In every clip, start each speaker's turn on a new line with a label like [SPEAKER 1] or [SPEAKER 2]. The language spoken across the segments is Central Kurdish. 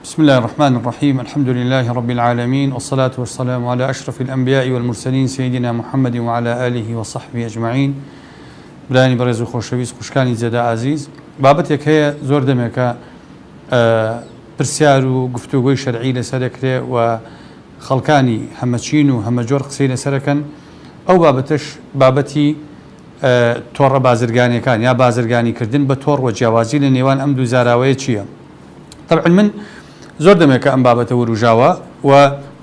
[SPEAKER 1] بسم اللە الرحمن الرحیم الحمد للە رب العالمین والصلاة والسلام علی اشرف الانبیاء والمرسلین سیدنا محمد وعلی آله وصحبه اجمعین برایانی بەڕێز و خۆشەویست خوشکانی جێدا ئازیز بابەتێک هەیە زۆر دەمێکە پرسیار و گفتوگۆی شەرعی لەسەر دەکرێ و خەڵکانی هەمەچین و هەمەجۆر قسەی لەسەرەکەن ئەو بابەتەش بابەتی تۆڕە بازرگانیەکان یا بازرگانی کردن بە تۆڕ وە جیاوازی لە نێوان ئەم دوو زاراوەیە چییە؟ تەبعەن من زۆر دەمێکە ئەم بابەتە وروژاوە و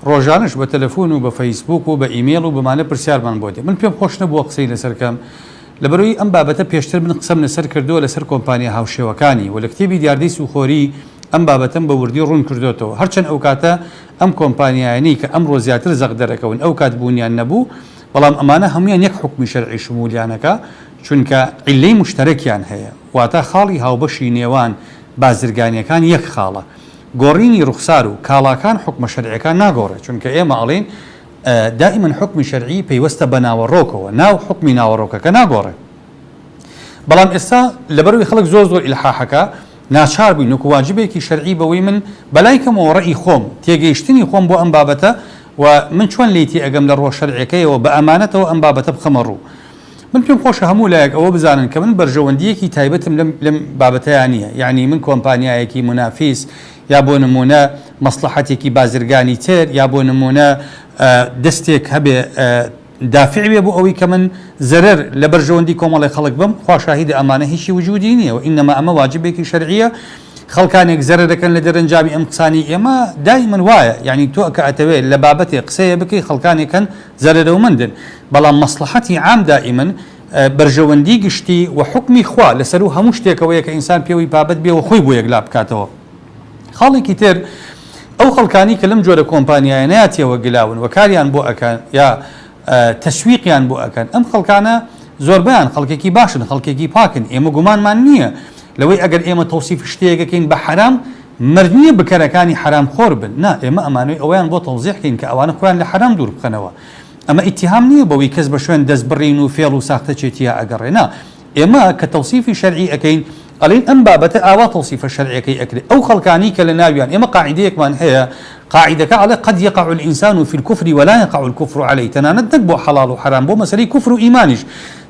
[SPEAKER 1] ڕۆژانەش بە تەلەفون و بە فەیسبوک و بە ئیمەیڵ و بەمانە پرسیارمان بۆ دێ من پێم خۆش نەبووە قسەی لەسەر کەم لەبەرئەوەی ئەم بابەتە پێشتر من قسەم لەسەر کردووە لەسەر کۆمپانیا هاوشێوەکانی و لە کتێبی دیاردەی سووخۆری ئەم بابەتەم بە وردی ڕوون کردۆتەوە هەرچەند ئەوکاتە ئەم کۆمپانیایانەی کە ئەمڕۆ زیاتر زەق دەرەکەون ئەوکات بوونیان نەبوو بەڵام ئەمانە هەموویان یەک حوکمی شەرعی شمولیان ئەکا چونکە عیللەی موشتەرەکیان هەیە واتە خاڵی هاوبەشی نێوان بازرگانیەکان یەک خاڵە گۆڕینی ڕوخسار و کاڵاکان حوکمە شەرعیەکان ناگۆڕێ چونکە ئێمە ئەڵێین دائیمەن حوکمی شەرعی پەیوەستە بە ناوەڕۆکەوە ناو حوکمی ناوەڕۆکەکە ناگۆڕێ بەڵام ئێستا لەبەرئەوەی خەڵک زۆر زۆر ئیلحاحەکا ناچار بووین وەکو واجبێکی شەرعی بەوەی من بەلای کەمەوە ڕەئی خۆم، تێگەیشتنی خۆم بۆ ئەم بابەتە و من چۆن لێی تێئەگەم لە ڕووە شەرعیەکەیەوە بە ئەمانەتەوە ئەم بابەتە بخەمە ڕوو. من پێم خۆشە هەموو لایەک ئەوە بزانن کە من بەرژەوەندییەکی تایبەتم لەم لەم بابەتەیا نییە، یەعنی من کۆمپانیایەکی مونافیس یا بۆ نموونە مەسڵەحەتێکی بازرگانی تر یا بۆ نموونە دەستێک هەبێ دافع بێ بۆ ئەوەی کە من زەرەر لە بەرژەوەندی کۆمەڵێ خەڵک بەم، خوا شاهیدە ئەمانە هیچی وجودی نیە و ئینەما ئەمە واجبێکی شەرعیە، خەڵکانێک زەرەر دەکەن لە دەرەنجامی ئەم قسانەی ئێمە، دایمەن وایە، یانی تۆ کە ئەتەوێ لە بابەتێ قسەیە بکەی خەڵکانێک هەن زەرەرەومەندن، بەڵام مەسڵەحەتی عام دائیمەن بەرژەوەندی گشتی و حوکمی خوا لەسەروو هەموو شتێکەوەیە کە ئینسان پێوەی پابەد بێ و خۆی بۆ یەکلا بکاتەوە. خاڵێکی تر ئەو خەڵکانی کە لەم جۆرە کۆمپانیایانەیا تێوە گلاون و کاریان بۆ ئەکەن یا تەسویقیان بۆ ئەکەن ئەم خەڵکانە زۆربەیان خەڵکێکی باشن خەڵکێکی پاکن ئێمە گومانمان نییە لەوەی ئەگەر ئێمە تەوسیف شتێک ئەکەین بە حەرام مەرج نییە بکەرەکانی حەرام خۆر بن نا ئێمە ئەمانەوێ ئەوەیان بۆ تەوزیح کەین کە ئەوانە خۆیان لە حەرام دوور بخەنەوە ئەمە ئیتیهام نییە بەوەی کەس بە شوێن دەست بڕین و فێڵ و ساختەچێتییا ئەگەڕێ نا ئێمە کە تەوسیفی شەرعی ئەکەین ئەڵێین ئەم بابەتە ئاوا تەوسیفە شەرعیەکەی ئەکرێ ئەو خەڵکانەی کە لە ناویان ئێمە قاعیدەیەکمان هەیە قاعیدەکە ئەڵێ قد یقع الانسان فی الکفر ولا یقع الکفر علیه تەنانەت نەک بۆ حەڵاڵ و حەرام بۆ مەسەلەی کوفر و ئیمانیش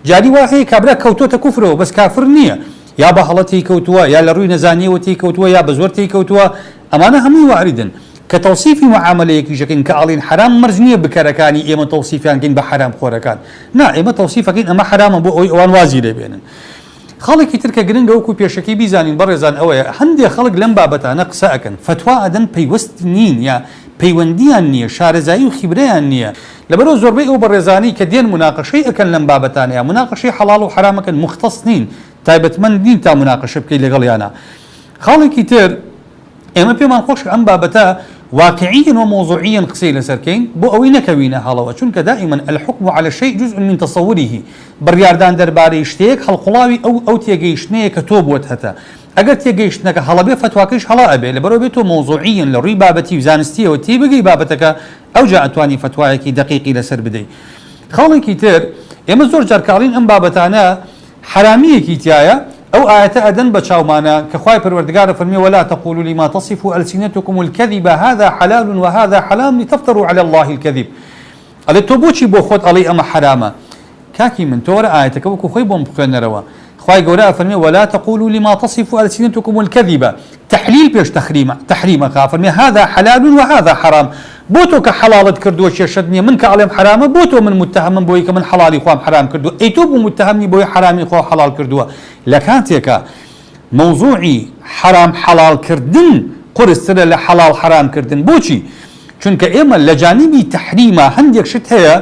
[SPEAKER 1] جاری وا هەیە کابرا کەوتۆتە کوفرەوە بەس کافر نییە یا بە هەڵە تێی کەوتووە یا لە ڕووی نەزانیەوە تێی کەوتووە یا بە زۆر تێی کەوتووە ئەمانە هەمووی واردن کە تەوسیفی معامەلەیەکیش ئەکەین کە ئەڵێین حەرام مەرج نییە بکەرەکانی ئێمە تەوسیفیان کەین بە حەرام خۆرەکان نا ئێمە تەوسیف ئەکەین ئەمە حەرامە بۆ ئەوەی ئەوان وازی لێ بێنن. خاڵێکی تر کە گرنگە وەکو پێشەکی بیزانین بەڕێزان ئەوەیە هەندێ خەڵک لەم بابەتانە قسە ئەکەن فەتوا ئەدەن پەیوەست نین یا پەیوەندیان نییە شارەزایی و خیبرەیان نییە لەبەرئەوە زۆربەی ئەو بەڕێزانەی کە دێن موناقەشەی ئەکەن لەم بابەتانە یا موناقەشەی حەڵاڵ و حەرام ئەکەن موختەس نین تایبەتمەند نین تا موناقەشە بکەی لەگەڵیانا خاڵێکی تر ئێمە پێمان خۆشە ئەم بابەتە واقعیەن و مەوزوعیەن قسەی لەسەر کەین بۆ ئەوەی نەکەوینە هەڵەوە چونکە دائیما الحکم علی الشیء جزء من تصوره بڕیاردان دەربارەی شتێک هەڵقوڵاوی ئەو ئەو تێگەیشتنەیە کە تۆ بۆت هەتە ئەگەر تێگەیشتنەکە هەڵە بێ فەتواکەیش هەڵە ئەبێ لەبەرئەوە بێ تۆ مەوزوعیەن لە ڕووی بابەتی و زانستیەوە تێبگەی بابەتەکە ئەوجا ئەتوانی فەتوایەکی دەقیقی لەسەر بدەی خاڵێکی تر ئێمە زۆر جار کە ئەڵێین ئەم بابەتانە حەرامییەکی تیایە، ئەو ئایەتە ئەدەن بە چاومانا کە خوای پەروەردگار ئەفەرموێ ولا تقولوا لما تصف السنتکم الکذب هذا حلال وهذا حرام لتفتروا علی اللە الکذب ئەڵێ تۆ بۆچی بۆ خۆت ئەڵێی ئەمە حەرامە کاکی من تۆ وەرە ئایەتەکە وەکو خۆی بۆم بخوێنەرەوە خوای گەورە ئەفەرموێ ولا تقولوا لما تصف السنتکم الکذب تەحلیل پێش تەخریم تەحریم ئەکا ئەفەرموێ هذا حلال وهذا حرام بۆ تۆ کە حەڵاڵت کردووە کێشەت نیە من کە ئەڵێم حەرامە بۆ تۆ من موتەهەمم بۆی کە من حەڵاڵی خوام حەرام کردووە ئەی تۆ بۆ موتەهەم نی بۆی حەرامی خوا حەڵاڵ کردووە لە کاتێکا مەوزوعی حەرام حەڵاڵ کردن قورسترە لە حەڵاڵ حەرام کردن بۆچی چونکە ئێمە لە جانیبی تەحریما هەندێک شت هەیە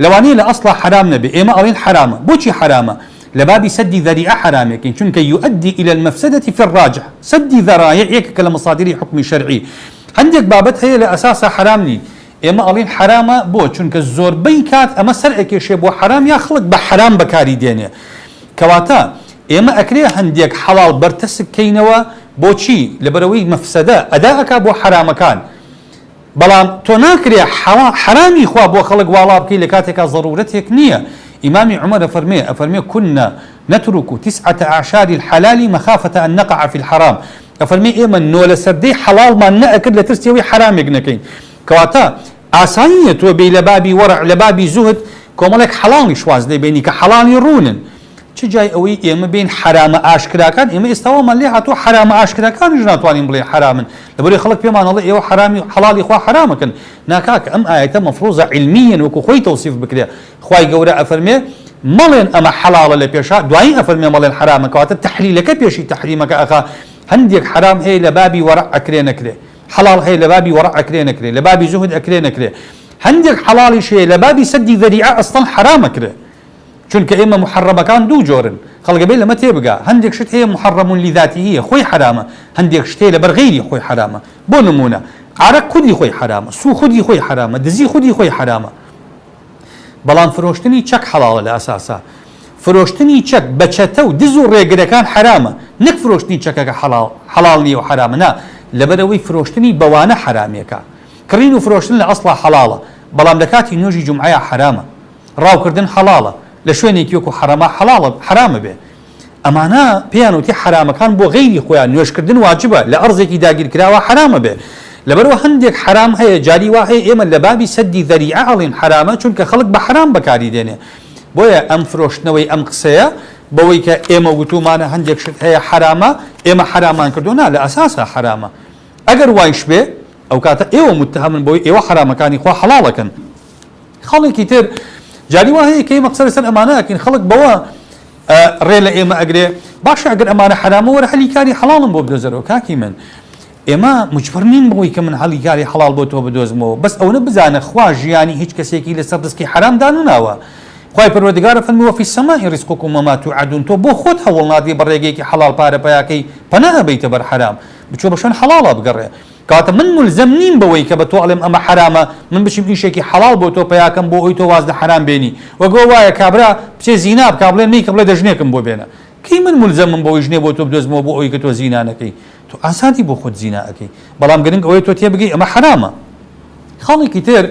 [SPEAKER 1] لەوانەیە لە ئەسڵا حەرام نەبێ ئێمە ئەڵێین حەرامە بۆچی حەرامە لە بابی سەدی ذەریعە حەرامێکین چونکە یؤدی الی المفسدە فی الراجح سەدی ذەرایع یەکێکە لە مصادری حوکمی شەرعی هەندێک بابەت هەیە لە ئەساسا حەرام نین ئێمە ئەڵێین حەرامە بۆ چونکە زۆربەی کات ئەمە سەر ئەکێشێ بۆ حەرام یا خەڵک بە حەرام بەکاری دێنێ کەواتە ئێمە ئەکرێ هەندێک حەڵاڵ بەرتەسک کەینەوە بۆچی لەبەرئەوەی مەفسەدە ئەدا ئەکا بۆ حەرامەکان بەڵام تۆ ناکرێ حەرامی خوا بۆ خەڵک واڵا بکەی لە کاتێکا زەرورەتێک نییە، ئیمامی عومەر ئەفەرمێ، ئەفەرمێ، كنا نترک تسعة اعشار الحلال مخافة ان نقع فی الحرام، ئەفەرمێ ئێمە نۆ لەسەر دەی حەڵاڵمان نەئەکرد لە ترسی ئەوەی حەرامێک نەکەین. کەواتە ئاسان نییە تۆ بێی لە بابی وەرع، لە بابی زوهد کۆمەڵێک حەڵاڵیش واز لێ بێنی کە حەڵاڵی ڕوونن. چ جای ئەوەی ئێمە بێین حەرامە ئاشکراکان، ئێمە ئێستا وامان لێ هاتووە حەرامە ئاشکراکانیش ناتوانین بڵێین حەرامن، لەبەرئەوەی خەڵک پێمان ئەڵێ ئێوە حەرامی حەڵاڵی خوا حەرامەکەن. نا کاکە ئەم ئایەتە مەفروزە عیلمییەن وەکو خۆی تەوسیف بکرێ. خوای گەورە ئەفەرمێ مەڵێن ئەمە حەڵاڵە لە پێشا دوایی ئەفەرمێ مەڵێن حەرامە کەواتە تەحلیلەکە پێشی تەحریمەکە ئەخا هەندێک حەرام هەیە لە بابی وەرع ئەکرێ نەکرێ حەڵاڵ هەیە لە بابی وەرع ئەکرێ نەکرێ لە بابی زوهد ئەکرێ نەکرێ هەندێک حەڵاڵیش هەیە لە بابی سەدی ذەریعە ئەسڵەن حەرام ئەکرێ چونکە ئێمە موحەڕەمەکان دوو جۆرن خەڵک ئەبێ لەمە تێبگا هەندێک شت هەیە محرم لذاته خۆی حەرامە هەندێک شت هەیە لەبەر غەیری خۆی حەرامە بۆ نموونە عەرەق خودی خۆی حەرامە سوو خودی خۆی حەرامە دزی خودی خۆی حەرامە بەڵام فرۆشتنی چەک حەڵاڵە لە ئەساسا فرۆشتنی چەک بە چەتە و دز و ڕێگرەکان حەرامە نەک فرۆشتنی چەکەکە حەڵاڵ حەڵاڵ نییە و حەرامە نا لەبەرئەوەی فرۆشتنی بەوانە حەرامێکە کڕین و فرۆشتن لە ئەسڵا حەڵاڵە بەڵام لە کاتی نوێژی جومعەیا حەرامە ڕاوکردن حەڵاڵە لە شوێنێکی وەکو حەڕەما حەڵاڵە حەرامە بێ ئەمانە پێیان وتی حەرامەکان بۆ غەیری خۆیان نوێژکردن واجبە لە ئەرزێکی داگیرکراوە حەرامە بێ لەبەرئەوە هەندێک حەرام هەیە جاری وا هەیە ئێمە لە بابی سەدی ذەریعە ئەڵێین حەرامە چونکە خەڵک بە حەرام بەکاری دێنێ بۆیە ئەم فرۆشتنەوەی ئەم قسەیە بەوەی کە ئێمە وتومانە هەندێک شت هەیە حەرامە ئێمە حەرامان کردووە نا لە ئەساسا حەرامە ئەگەر وایش بێ ئەوکاتە ئێوە متهەمن بەوەی ئێوە حەرامەکانی خوا حەڵاڵەکەن. خەڵکی تر جاری وا هەیە کە ئێمە قسە لەسەر ئەمانە ئەکەین خەڵک بەوە ڕێ لە ئێمە ئەگرێ باشە ئەگەر ئەمانە حەرامە وەرە هەلی کاری حەڵاڵم بۆ بدۆزەرەوە کاکی من ئێمە مجبور نین بەوەی کە من هەلی کاری حەڵاڵ بۆ تۆ بدۆزمەوە بەس ئەونە بزانە خوا ژیانی هیچ کەسێکی لەسەر ڕزقی حەرام دانەناوە خوای پەروەردگار فەرمی وفی السماء رزقكم وما توعدون تۆ بۆ خۆت هەوڵ نادەی بە ڕێگەیەکی حەڵاڵ پارە پەیاکەی پەنا ئەبەیتە بەر حەرام بچۆ بە شوێن حەڵاڵا بگەڕێ کەواتە من مولزەم نیم بەوەی کە بە تۆ ئەڵێم ئەمە حەرامە، من بچم ئیشێکی حەڵاڵ بۆ تۆ پەیا کەم بۆ ئەوەی تۆ واز لە حەرام بێنی، وەک ئەوە وایە کابرا بچێ زینا بکا بڵێ نەیکە بڵێ دە ژنێکم بۆ بێنە. کەی من مولزەمم بەوەی ژنێ بۆ تۆ بدۆزمەوە بۆ ئەوەی کە تۆ زینا نەکەی؟ تۆ ئازادی بۆ خۆت زینا ئەکەی، بەڵام گرنگ ئەوەیە تۆ تێبگەی ئەمە حەرامە. خاڵێکی تر،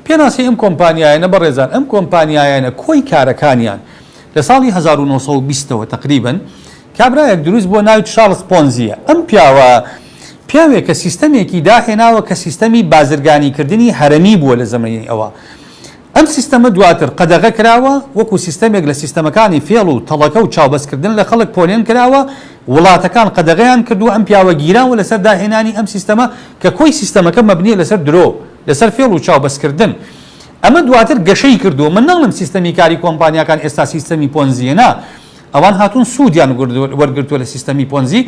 [SPEAKER 1] پێناسەی ئەم کۆمپانیایانە بەڕێزان، ئەم کۆمپانیایانە کۆی کارەکانیان لە ساڵی 1920 ەوە تەقریبەن کابرایەک دروست بووە ناوی چارڵز پۆنزییە، ئەم پیاوە پیاوێکە سیستەمێکی داهێناوە کە سیستەمی بازرگانیکردنی هەرەمی بووە لە زەمەنی ئەوا. ئەم سیستەمە دواتر قەدەغە کراوە، وەکو سیستەمێک لە سیستەمەکانی فێڵ و تەڵەکە و چاوبەستکردن لە خەڵک پۆلێن کراوە، وڵاتەکان قەدەغەیان کردووە، ئەم پیاوە گیراوە لەسەر داهێنانی ئەم سیستەمە کە کۆی سیستەمەکە مەبنییە لەسەر درۆ، لەسەر فێڵ و چاوبەستکردن. ئەمە دواتر گەشەی کردووە، من ناڵێم سیستەمی کاری کۆمپانیاکان ئێستا سیستەمی پۆنزییە، نا، ئەوان هاتوون سوودیان وەرگرتووە لە سیستەمی پۆنزی،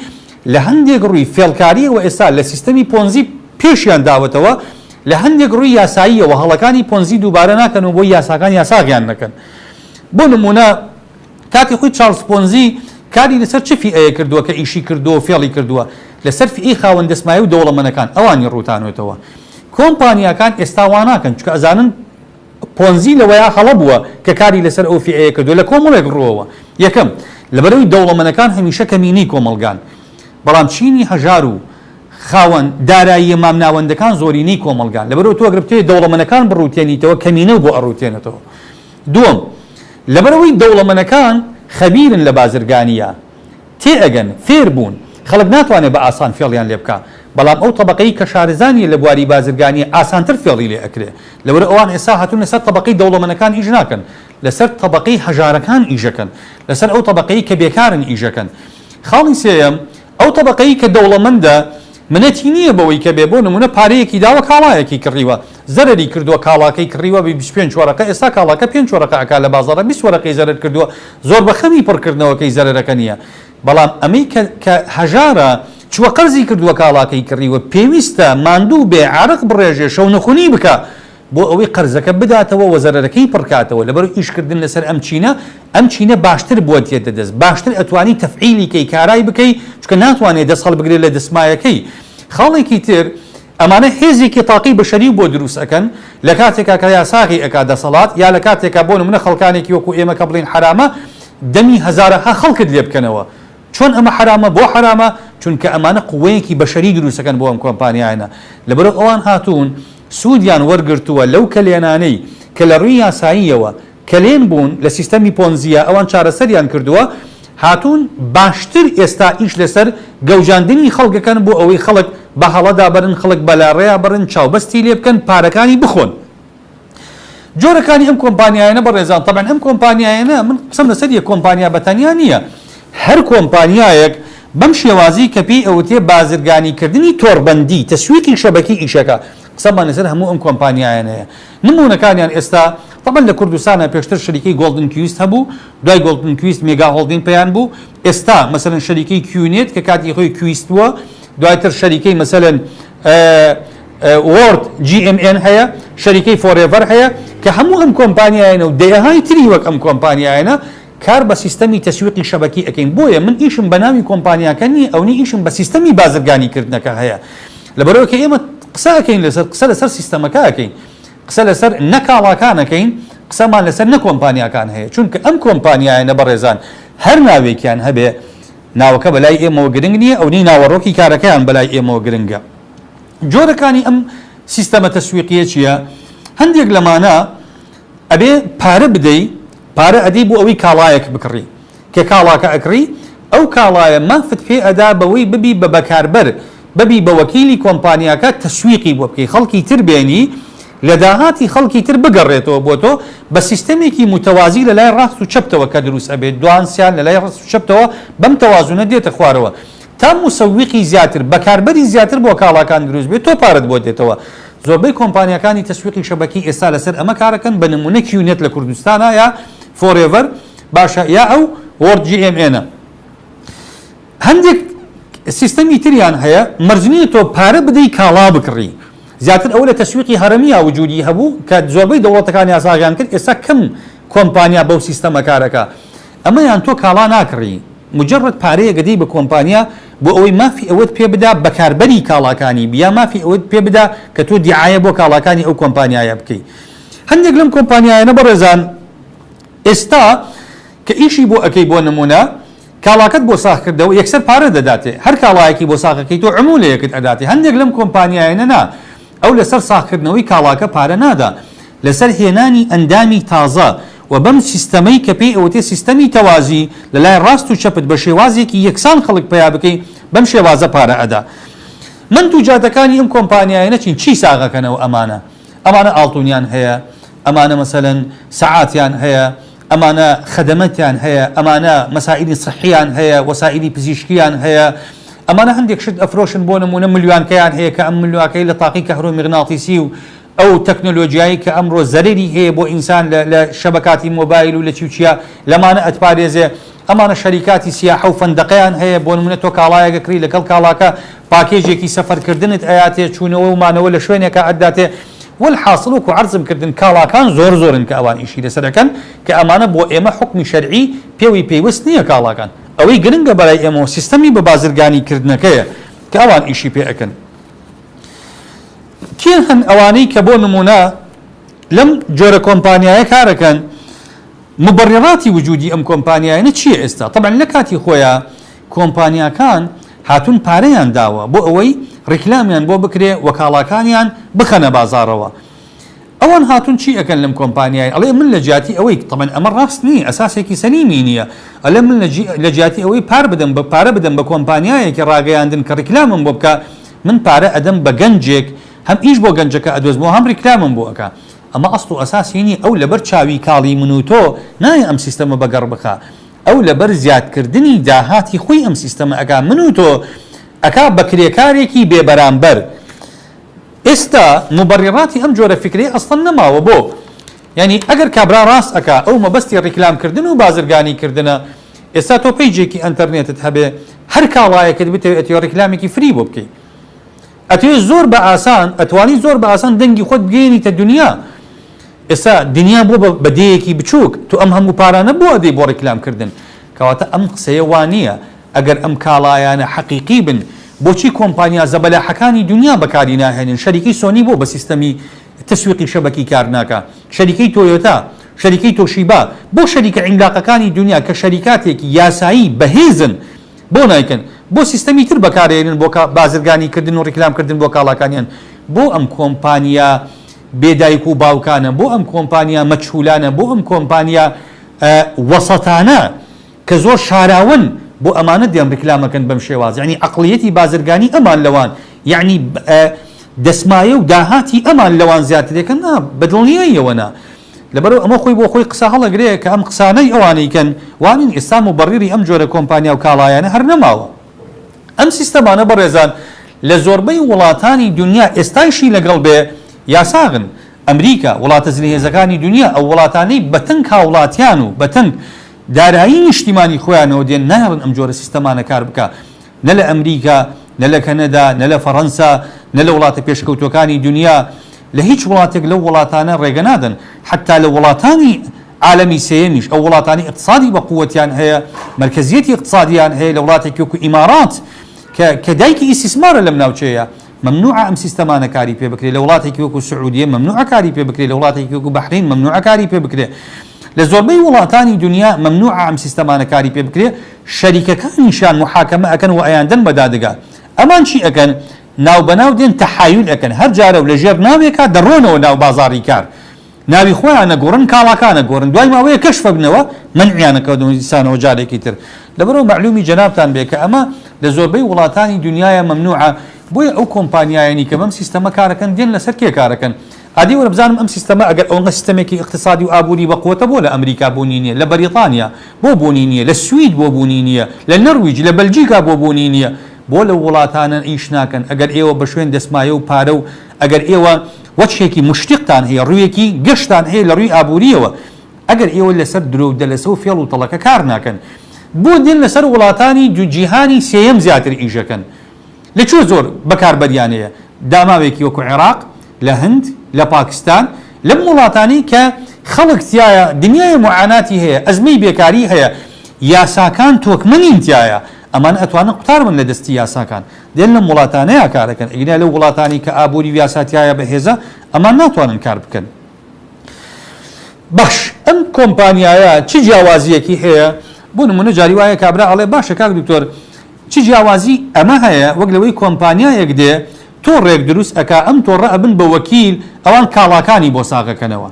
[SPEAKER 1] لە هەندێک ڕووی فێڵکارییەوە ئێستا لە سیستەمی پۆنزی پێشیان داوەتەوە، لە هەندێک ڕووی یاساییەوە هەڵەکانی پۆنزی دووبارە ناکەنەوە بۆی یاساکان یاساغیان نەکەن. بۆ نموونە کاتی خۆی چارڵز پۆنزی کاری لەسەر چ فیئەیەک کردووە کە ئیشی کردووە و فێڵی کردووە؟ لەسەر فیئەی خاوەن دەسمایە و دەوڵەمەنەکان ئەوانی ڕووتانوێتەوە. کۆمپانیاکان ئێستا وا ناکەن چونکە ئەزانن پۆنزی لەوەیا هەڵە بووە کە کاری لەسەر ئەو فیئەیە کردووە لە کۆمەڵێک ڕووەوە، یەکەم، لەبەرئەوەی دەوڵەمەنەکان هەمیشە کەمینەی کۆمەڵگان، بەڵام چینی هەژار و خاوەن داراییە مامناوەندەکان زۆرینەی کۆمەڵگان، لەبەرئەوە تۆ ئەگەر بتەوێت دەوڵەمەنەکان بڕووتێنیتەوە کەمینەو بۆ ئەڕووتێنێتەوە. دووەم، لەبەرئەوەی دەوڵەمەنەکان خەبیرن لە بازرگانییا، تێئەگەن، فێر بوون، خەڵک ناتوانێ بە ئاسان فێڵیان لێ بکا، بەڵام ئەو تەبەقەی کە شارەزا نیە لە بواری بازرگانی ئاسانتر فێڵی لێ ئەکرێ، لەبەر ئەوان ئێستا هاتوون لەسەر تەبەقەی دەوڵەمەنەکان ئیش ناکەن، لەسەر تەبەقەی هەژارەکان ئیشەکەن، لەسەر ئەو تەبەقەی کە بێکارن ئیشەکەن. خاڵی سێیەم، ئەو تەبەقەی کە دەوڵەمەندە منەتی نیە بەوەی کە بێ بۆ نمونە پارەیەکی داوە کاڵایەکی کڕیوە، زەرەری کردووە کاڵاکەی کڕیوە بە 25 وەرەقە ئێستا کاڵاکە پێنج وەرەقە ئەکا لە بازاڕا 20 وەرەقەی زەرەر کردووە زۆر بە خەمی پڕکردنەوەکەی زەرەرەکە نیە بەڵام ئەمەی کە کە هەژارە چووە قەرزی کردووە کاڵاکەی کڕیوە پێویستە ماندوو بێ عارەق بڕێژێ شەونخونی بکا بۆ ئەوەی قەرزەکە بداتەوە وە زەرەرەکەی پڕکاتەوە لەبەر ئیش کردن لەسەر ئەم چینە ئەم چینە باشتر بۆت دێتە دەست باشتر ئەتوانی تەفعیلی کەی کارای بکەی چونکە ناتوانێ دەست هەڵبگرێ لە دەسمایەکەی خاڵێکی تر ئەمانە هێزێکی تاقی بەشەری بۆ دروست ئەکەن لە کاتێکا کە یاساغی ئەکا دەسەڵات یا لە کاتێکا بۆ نمونە خەڵکانێکی وەکو ئێمە کە بڵێین حەرامە دەمی هەزارەها خەڵکت لێ بکەنەوە چۆن ئەمە حەرامە بۆ حەرامە چونکە ئەمانە قوەیەکی بەشەری دروست ئەکەن بۆ ئەم کۆمپانیایانە لەبەرئەوە ئەوان هاتوون سوودیان وەرگرتووە لەو کەلێنانەی کە لە ڕووی یاساییەوە کەلێن بوون لە سیستەمی پۆنزییە ئەوان چارەسەریان کردووە هاتوون باشتر ئێستا ئیش لەسەر گەوجاندنی خەڵک ئەکەن بۆ ئەوەی خەڵک بە هەڵەدا بەرن، خەڵک بە لاڕێیا بەرن، چاوبەستی لێ بکەن، پارەکانی بخۆن. جۆرەکانی ئەم کۆمپانیایانە بەڕێزان، تەبعەن ئەم کۆمپانیایانە من قسەم لەسەر یەک کۆمپانیا بە تەنیا نییە، هەر کۆمپانیایەک بەم شێوازەی کە پێی ئەوترێ بازرگانی کردنی تۆڕبەندی، تەسویقی شەبەکی ئیشەکە، قسەمان لەسەر هەموو ئەم کۆمپانیایانەیە. نموونەکانیان ئێستا تەبعەن لە کوردستانا پێشتر شەریکەی گۆڵدن کویست هەبوو، دوای گۆڵدن کویست مێگا هۆڵدین پەیان بوو، ئێستا مەسەلەن شەریکەی کیونێت کە کاتی خۆی کویست بووە، دواتر شەریکەی مەسەلەن وۆرد جی ئێم ئێن هەیە، شەریکەی فۆرێڤەر هەیە، کە هەموو ئەم کۆمپانیایانە و دەیەهای تری وەک ئەم کۆمپانیایانە کار بە سیستەمی تەسویقی شەبەکی ئەکەین، بۆیە من ئیشم بە ناوی کۆمپانیاکە نییە ئەونەی ئیشم بە سیستەمی بازرگانی کردنەکە هەیە، لەبەرئەوەی کە ئێمە قسە ئەکەین لەسەر قسە لەسەر سیستەمەکە ئەکەین، قسە لەسەر نە کاڵاکان ئەکەین، قسەمان لەسەر نە کۆمپانیاکان هەیە، چونکە ئەم کۆمپانیایانە بەڕێزان هەر ناوێکیان هەبێ ناوەکە بەلای ئێمەوە گرنگ نییە ئەونەی ناوەڕۆکی کارەکەیان بەلای ئێمەوە گرنگە. جۆرەکانی ئەم سیستەمە تەسویقیە چییە؟ هەندێک لەمانە ئەبێ پارە بدەی، پارە ئەدەی بۆ ئەوەی کاڵایەک بکڕی، کە کاڵاکە ئەکڕی ئەو کاڵایە مافت پێ ئەدا بەوەی ببی بە بەکاربەر، ببی بە وەکیلی کۆمپانیاکە تەسویقی بۆ بکەی، خەڵکی تر بێنی لە داهاتی خەڵکی تر بگەڕێتەوە بۆ تۆ بە سیستەمێکی موتەوازی لە لای ڕاست و چەپتەوە کە دروست ئەبێت دوان سیان لە لای ڕاست و چەپتەوە بەم تەوازونە دێتە خوارەوە تا موسەویقی زیاتر بەکاربەری زیاتر بۆ کاڵاکان دروست بێت تۆ پارەت بۆ دێتەوە زۆربەی کۆمپانیاکانی تەسویقی شەبەکی ئێستا لەسەر ئەمە کارەکەن بە نمونە کیونێت لە کوردستانا یا فۆرێڤەر باشە یا ئەو وۆرد جی ئێم ئێنە. هەندێک سیستەمی تریان هەیە مەرج نییە تۆ پارە بدەی کاڵا بکڕی زیاتر ئەوە لە تەسویقی هەرەمیا وجودی هەبوو کە زۆربەی دەوڵەتەکان یاساغیان کرد ئێستا کەم کۆمپانیا بەو سیستەمە کارەکا ئەمەیان تۆ کاڵا ناکڕی مجرد پارەیەک ئەدەی بە کۆمپانیا بۆ ئەوەی مافی ئەوەت پێ بدا بەکاربەری کاڵاکانی بی یا مافی ئەوەت پێ بدا کە تۆ دیعایە بۆ کاڵاکانی ئەو کۆمپانیایە بکەی هەندێک لەم کۆمپانیایانە بەڕێزان ئێستا کە ئیشی بۆ ئەکەی بۆ نمونە کاڵاکەت بۆ ساغ کردەوە یەکسەر پارە دەداتێ هەر کاڵایەکی بۆ ساغەکەی تۆ عمولەیەکت ئەداتێ هەندێک لەم کۆمپانیایانە نا ئەو لەسەر ساغ کردنەوەی کاڵاکە پارە نادا لەسەر هێنانی ئەندامی تازە و بەم سیستەمەی کە پێی ئەوتێ سیستەمی تەوازی لە لای ڕاست و چەپت بە شێوازێکی یەکسان خەڵک پەیا بکەی بەم شێوازە پارە ئەدا منتوجاتەکانی ئەم کۆمپانیایانە چین چی ساغەکەنەوە ئەمانە ئەمانە ئاڵتونیان هەیە ئەمانە مەسەلەن سەعاتیان هەیە ئەمانە خەدەمەتیان هەیە، ئەمانە مەسائیلی سحیان هەیە، وەسائیلی پزیشکیان هەیە، ئەمانە هەندێک شت ئەفرۆشن بۆ نموونە ملیوانکەیان هەیە کە ئەم ملیواکەی لە تاقی کەهرۆمیغناتیسی و ئەو تەکنۆلۆجیایی کە ئەمڕۆ زەرەری هەیە بۆ ئینسان لە لە شەبەکاتی مۆبایل و لە چی و چیا لەمانە ئەتپارێزێ ئەمانە شەریکاتی سیاحە و فەندەقەیان هەیە بۆ نموونە تۆ کاڵایەک ئەکڕی لەگەڵ کاڵاکە پاکێجێکی سەفەرکردنت ئەیاتێ چوونەوە و مانەوە لە شوێنێکا ئەتداتێ وەلحاسڵ وەکو عەرزم کردن کاڵاکان زۆر زۆرن کە ئەوان ئیشی لەسەر ئەکەن کە ئەمانە بۆ ئێمە حوکمی شەرعی پێوەی پەیوەست نییە کاڵاکان ئەوەی گرنگە بەلای ئێمەوە سیستەمی بە بازرگانی کردنەکەیە کە ئەوان ئیشی پێ ئەکەن. کێ هەن ئەوانەی کە بۆ نمونە لەم جۆرە کۆمپانیایە کارەکەن مبرراتی وجودی ئەم کۆمپانیایانە چییە ئێستا تەبعەن لە کاتی خۆیا کۆمپانیاکان هاتوون پارەیان داوە بۆ ئەوەی ڕیکلامیان بۆ بکرێ و کاڵاکانیان بخەنە بازاڕەوە ئەوان هاتوون چی ئەکەن لەم کۆمپانیای ئەڵێ من لە جیاتی ئەوەی تەبعەن ئەمە ڕاست نییە ئەساسێکی سەلیمی نییە ئەلێ من لە جیاتی ئەوەی پار بدەم بە پارە بدەم بە کۆمپانیایەکی ڕاگەیاندن کە ڕیکلامم بۆ بکا من پارە ئەدەم بە گەنجێک هەم ئیش بۆ گەنجەکە ئەدۆزمەوە هەم ڕیکلامم بۆ ئەکا ئەمە ئەسڵ و ئەساسی نیە ئەو لەبەر چاوی کاڵی من و تۆ نایە ئەم سیستەمە بەگەڕ بخا ئەو لەبەر زیادکردنی داهاتی خۆی ئەم سیستەمە ئەکا من و تۆ ئەکا بە کرێکارێکی بێ بەرامبەر ئێستا موبەڕیڕاتی ئەم جۆرە فیکرەی ئەسڵەن نەماوە بۆ یانی ئەگەر کابرا ڕاست ئەکا ئەو مەبەستی ڕیکلام کردن و بازرگانی کردنە ئێستا تۆ پەیجێکی ئەنتەرنێتت هەبێ هەر کاڵایەکت بتەوێ ئەتەوێ ڕیکلامێکی free بۆ بکەی ئەتەوێ زۆر بە ئاسان ئەتوانی زۆر بە ئاسان دەنگی خۆت بگەیەنیتە دنیا ئێستا دنیا بووە بە دێیەکی بچووک تۆ ئەم هەموو پارانە بۆ ئەدەی بۆ ڕیکلام کردن کەواتە ئەم قسەیە وا نییە ئەگەر ئەم کاڵایانە حەقیقی بن بۆچی کۆمپانیا زەبەلاحەکانی دنیا بەکاری ناهێنن شەریکەی سۆنی بۆ بە سیستەمی تەسویقی شەبەکی کار ناکا شەریکەی تۆیۆتا شەریکەی تۆشیبا بۆ شەریکە عیملاقەکانی دنیا کە شەریکاتێکی یاسایی بەهێزن بۆ نایکەن؟ بۆ سیستەمی تر بەکارئەیەنن بۆ بازرگانی کردن و ڕیکلام کردن بۆ کاڵاکانیان؟ بۆ ئەم کۆمپانیا بێ دایک و باوکانە، بۆ ئەم کۆمپانیا مەجهولانە، بۆ ئەم کۆمپانیا وەسەتانە کە زۆر شاراوەن بۆ ئەمانە دێن ڕیکلامەکەن بەم شێواز یەعنی عەقڵیەتی بازرگانی ئەمان لەوان یەعنی دەسمایە و داهاتی ئەمان لەوان زیاترێکە نا بەدڵنیاییەوە نا لەبەرئەوە ئەمە خۆی بۆ خۆی قسە هەڵەگرێ کە ئەم قسانەی ئەوانەی کەن وانین ئێستا موبەڕیڕی ئەم جۆرە کۆمپانیا و کاڵایانە هەر نەماوە. ئەم سیستەمانە بەڕێزان لە زۆربەی وڵاتانی دونیا ئێستایشی لەگەڵ بێ یاساغن. ئەمریکا، وڵاتە زلهێزەکانی دونیا، ئەو وڵاتانەی بە تەنگ هاوڵاتیان و بە تەنگ دارایی نیشتیمانی خۆیانەوە دێن نایەڵن ئەم جۆرە سیستەمانە کار بکا. نە لە ئەمریکا، نە لە کەنەدا، نە لە فەڕەنسا، نە لە وڵاتە پێشکەوتووەکانی دونیا، لە هیچ وڵاتێک لەو وڵاتانە ڕێگە نادەن. حەتتا لە وڵاتانی عالەمی سێیەمیش، ئەو وڵاتانەی ئیقتسادی بە قووەتیان هەیە، مەرکەزیەتی ئیقتسادیان هەیە، لە وڵاتێکی وەکوو ئیمارات کە کە دایکی ئیستیسمارە لەم ناوچەیە، مەمنوعە ئەم سیستەمانە کاری پێ بکرێ، لە وڵاتێکی وەکوو سعودیە مەمنوعە کاری پێ بکرێ، لە وڵاتێکی وەکوو بەحرەین مەمنوعە کاری پێ بکرێ. لە زۆربەی وڵاتانی دونیا مەمنوعە ئەم سیستەمانە کاری پێ بکرێ، شەریکەکانیشیان موحاکەمە ئەکەن و ئەیاندەن بە دادگا. ئەمان چی ئەکەن؟ ناوبەناو دێن تەحایول ئەکەن، هەر جارە و لە ژێر ناوێکا دەڕۆنەوە ناو بازاڕی کار. ناوی خۆیان ئەگۆڕن، کاڵاکان ئەگۆڕن، دوای ماوەیەک کەشف ئەبنەوە، مەنعیان ئەکەنەوە دیسانەوە جارێکی تر. لەبەرئەوە مەعلومی جەنابتان بێ کە ئەمە لە زۆربەی وڵاتانی دونیایا مەمنوعە، بۆیە ئەو کۆمپانیایەنی کە بەم سیستەمە کارەکەن دێن لەسەر کێ کارەکەن؟ ئادی وەرە بزانم ئەم سیستەمە ئەگەر ئەوەنگە سیستەمێکی ئیقتسادی و ئابووری بە قوەتە بۆ لە ئەمریکا بوونی نییە؟ لە بەریتانیا بۆ بوونی نییە؟ لە سوید بۆ بوونی نییە؟ لە نەرویج، لە بەلجیکا بۆ بوونی نییە؟ بۆ لەو وڵاتانە ئیش ناکەن؟ ئەگەر ئێوە بە شوێن دەسمایە و پارە و ئەگەر ئێوە وەجهێکی موشریقتان هەیە، ڕوویەکی گەشتان هەیە لە ڕووی ئابوورییەوە، ئەگەر ئێوە لەسەر درۆ و دەلەسە و فێڵ و تەڵەکە کار ناکەن، بۆ دێن لەسەر وڵاتانی جیهانی سێیەم زیاتر ئیشەکەن؟ لە کوێ زۆر بەکاربەریان هەیە؟ داماوێکی وەکو عێراق، لە هند، لە پاکستان، لەم وڵاتانەی کە خەڵک تیایا دنیای موعاناتی هەیە، ئەزمەی بێکاری هەیە، یاساکان تۆکمە نین تیایا، ئەمانە ئەتوانن قوتار بن لە دەستی یاساکان. دێن لەم وڵاتانەیا کارەکەن، ئەگینا لەو وڵاتانەی کە ئابوری و یاسا تیایا بەهێزە، ئەمان ناتوانن کار بکەن. باش ئەم کۆمپانیایە چ جیاوازییەکی هەیە؟ بۆ نمونە جاری وایە کابرا ئەڵێ باشە کاک دکتۆر چ جیاوازی ئەمە هەیە وەک لەوەی کۆمپانیایەک دێ تۆڕێک دروست ئەکا ئەم تۆڕە ئەبن بە وەکیل ئەوان کاڵاکانی بۆ ساغەکەنەوە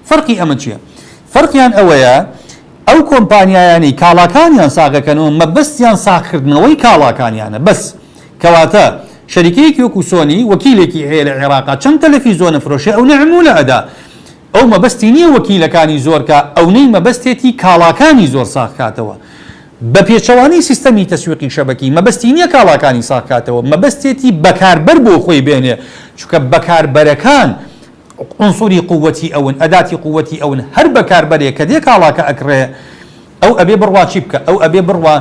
[SPEAKER 1] فەرقی ئەمە چیە؟ فەرقیان ئەوەیە ئەو کۆمپانیایانەی کاڵاکانیان ساغەکەنەوە مەبەستیان ساغکردنەوەی کاڵاکانیانە بەس کەواتە شەریکەیەکی وەکو سۆنی وەکیلێکی هەیە لە عێراقا چەند تەلەفیزۆن ئەفرۆشێ ئەونە عمولە ئەدا ئەو مەبەستی نیە وەکیلەکانی زۆر کا ئەونەی مەبەستێتی کاڵاکانی زۆر ساغ کاتەوە بە پێچەوانەی سیستەمی تەسویقی شەبەکی مەبەستی نیە کاڵاکانی ساغ کاتەوە مەبەستێتی بەکاربەر بۆ خۆی بێنێ چونکە بەکاربەرەکان عنصری قوتی ئەون، ئەداتی قوتی ئەون، هەر بەکاربەرێک کە دێ کاڵاکە ئەکڕێ ئەو ئەبێ بڕوا چی بکا؟ ئەو ئەبێ بڕوا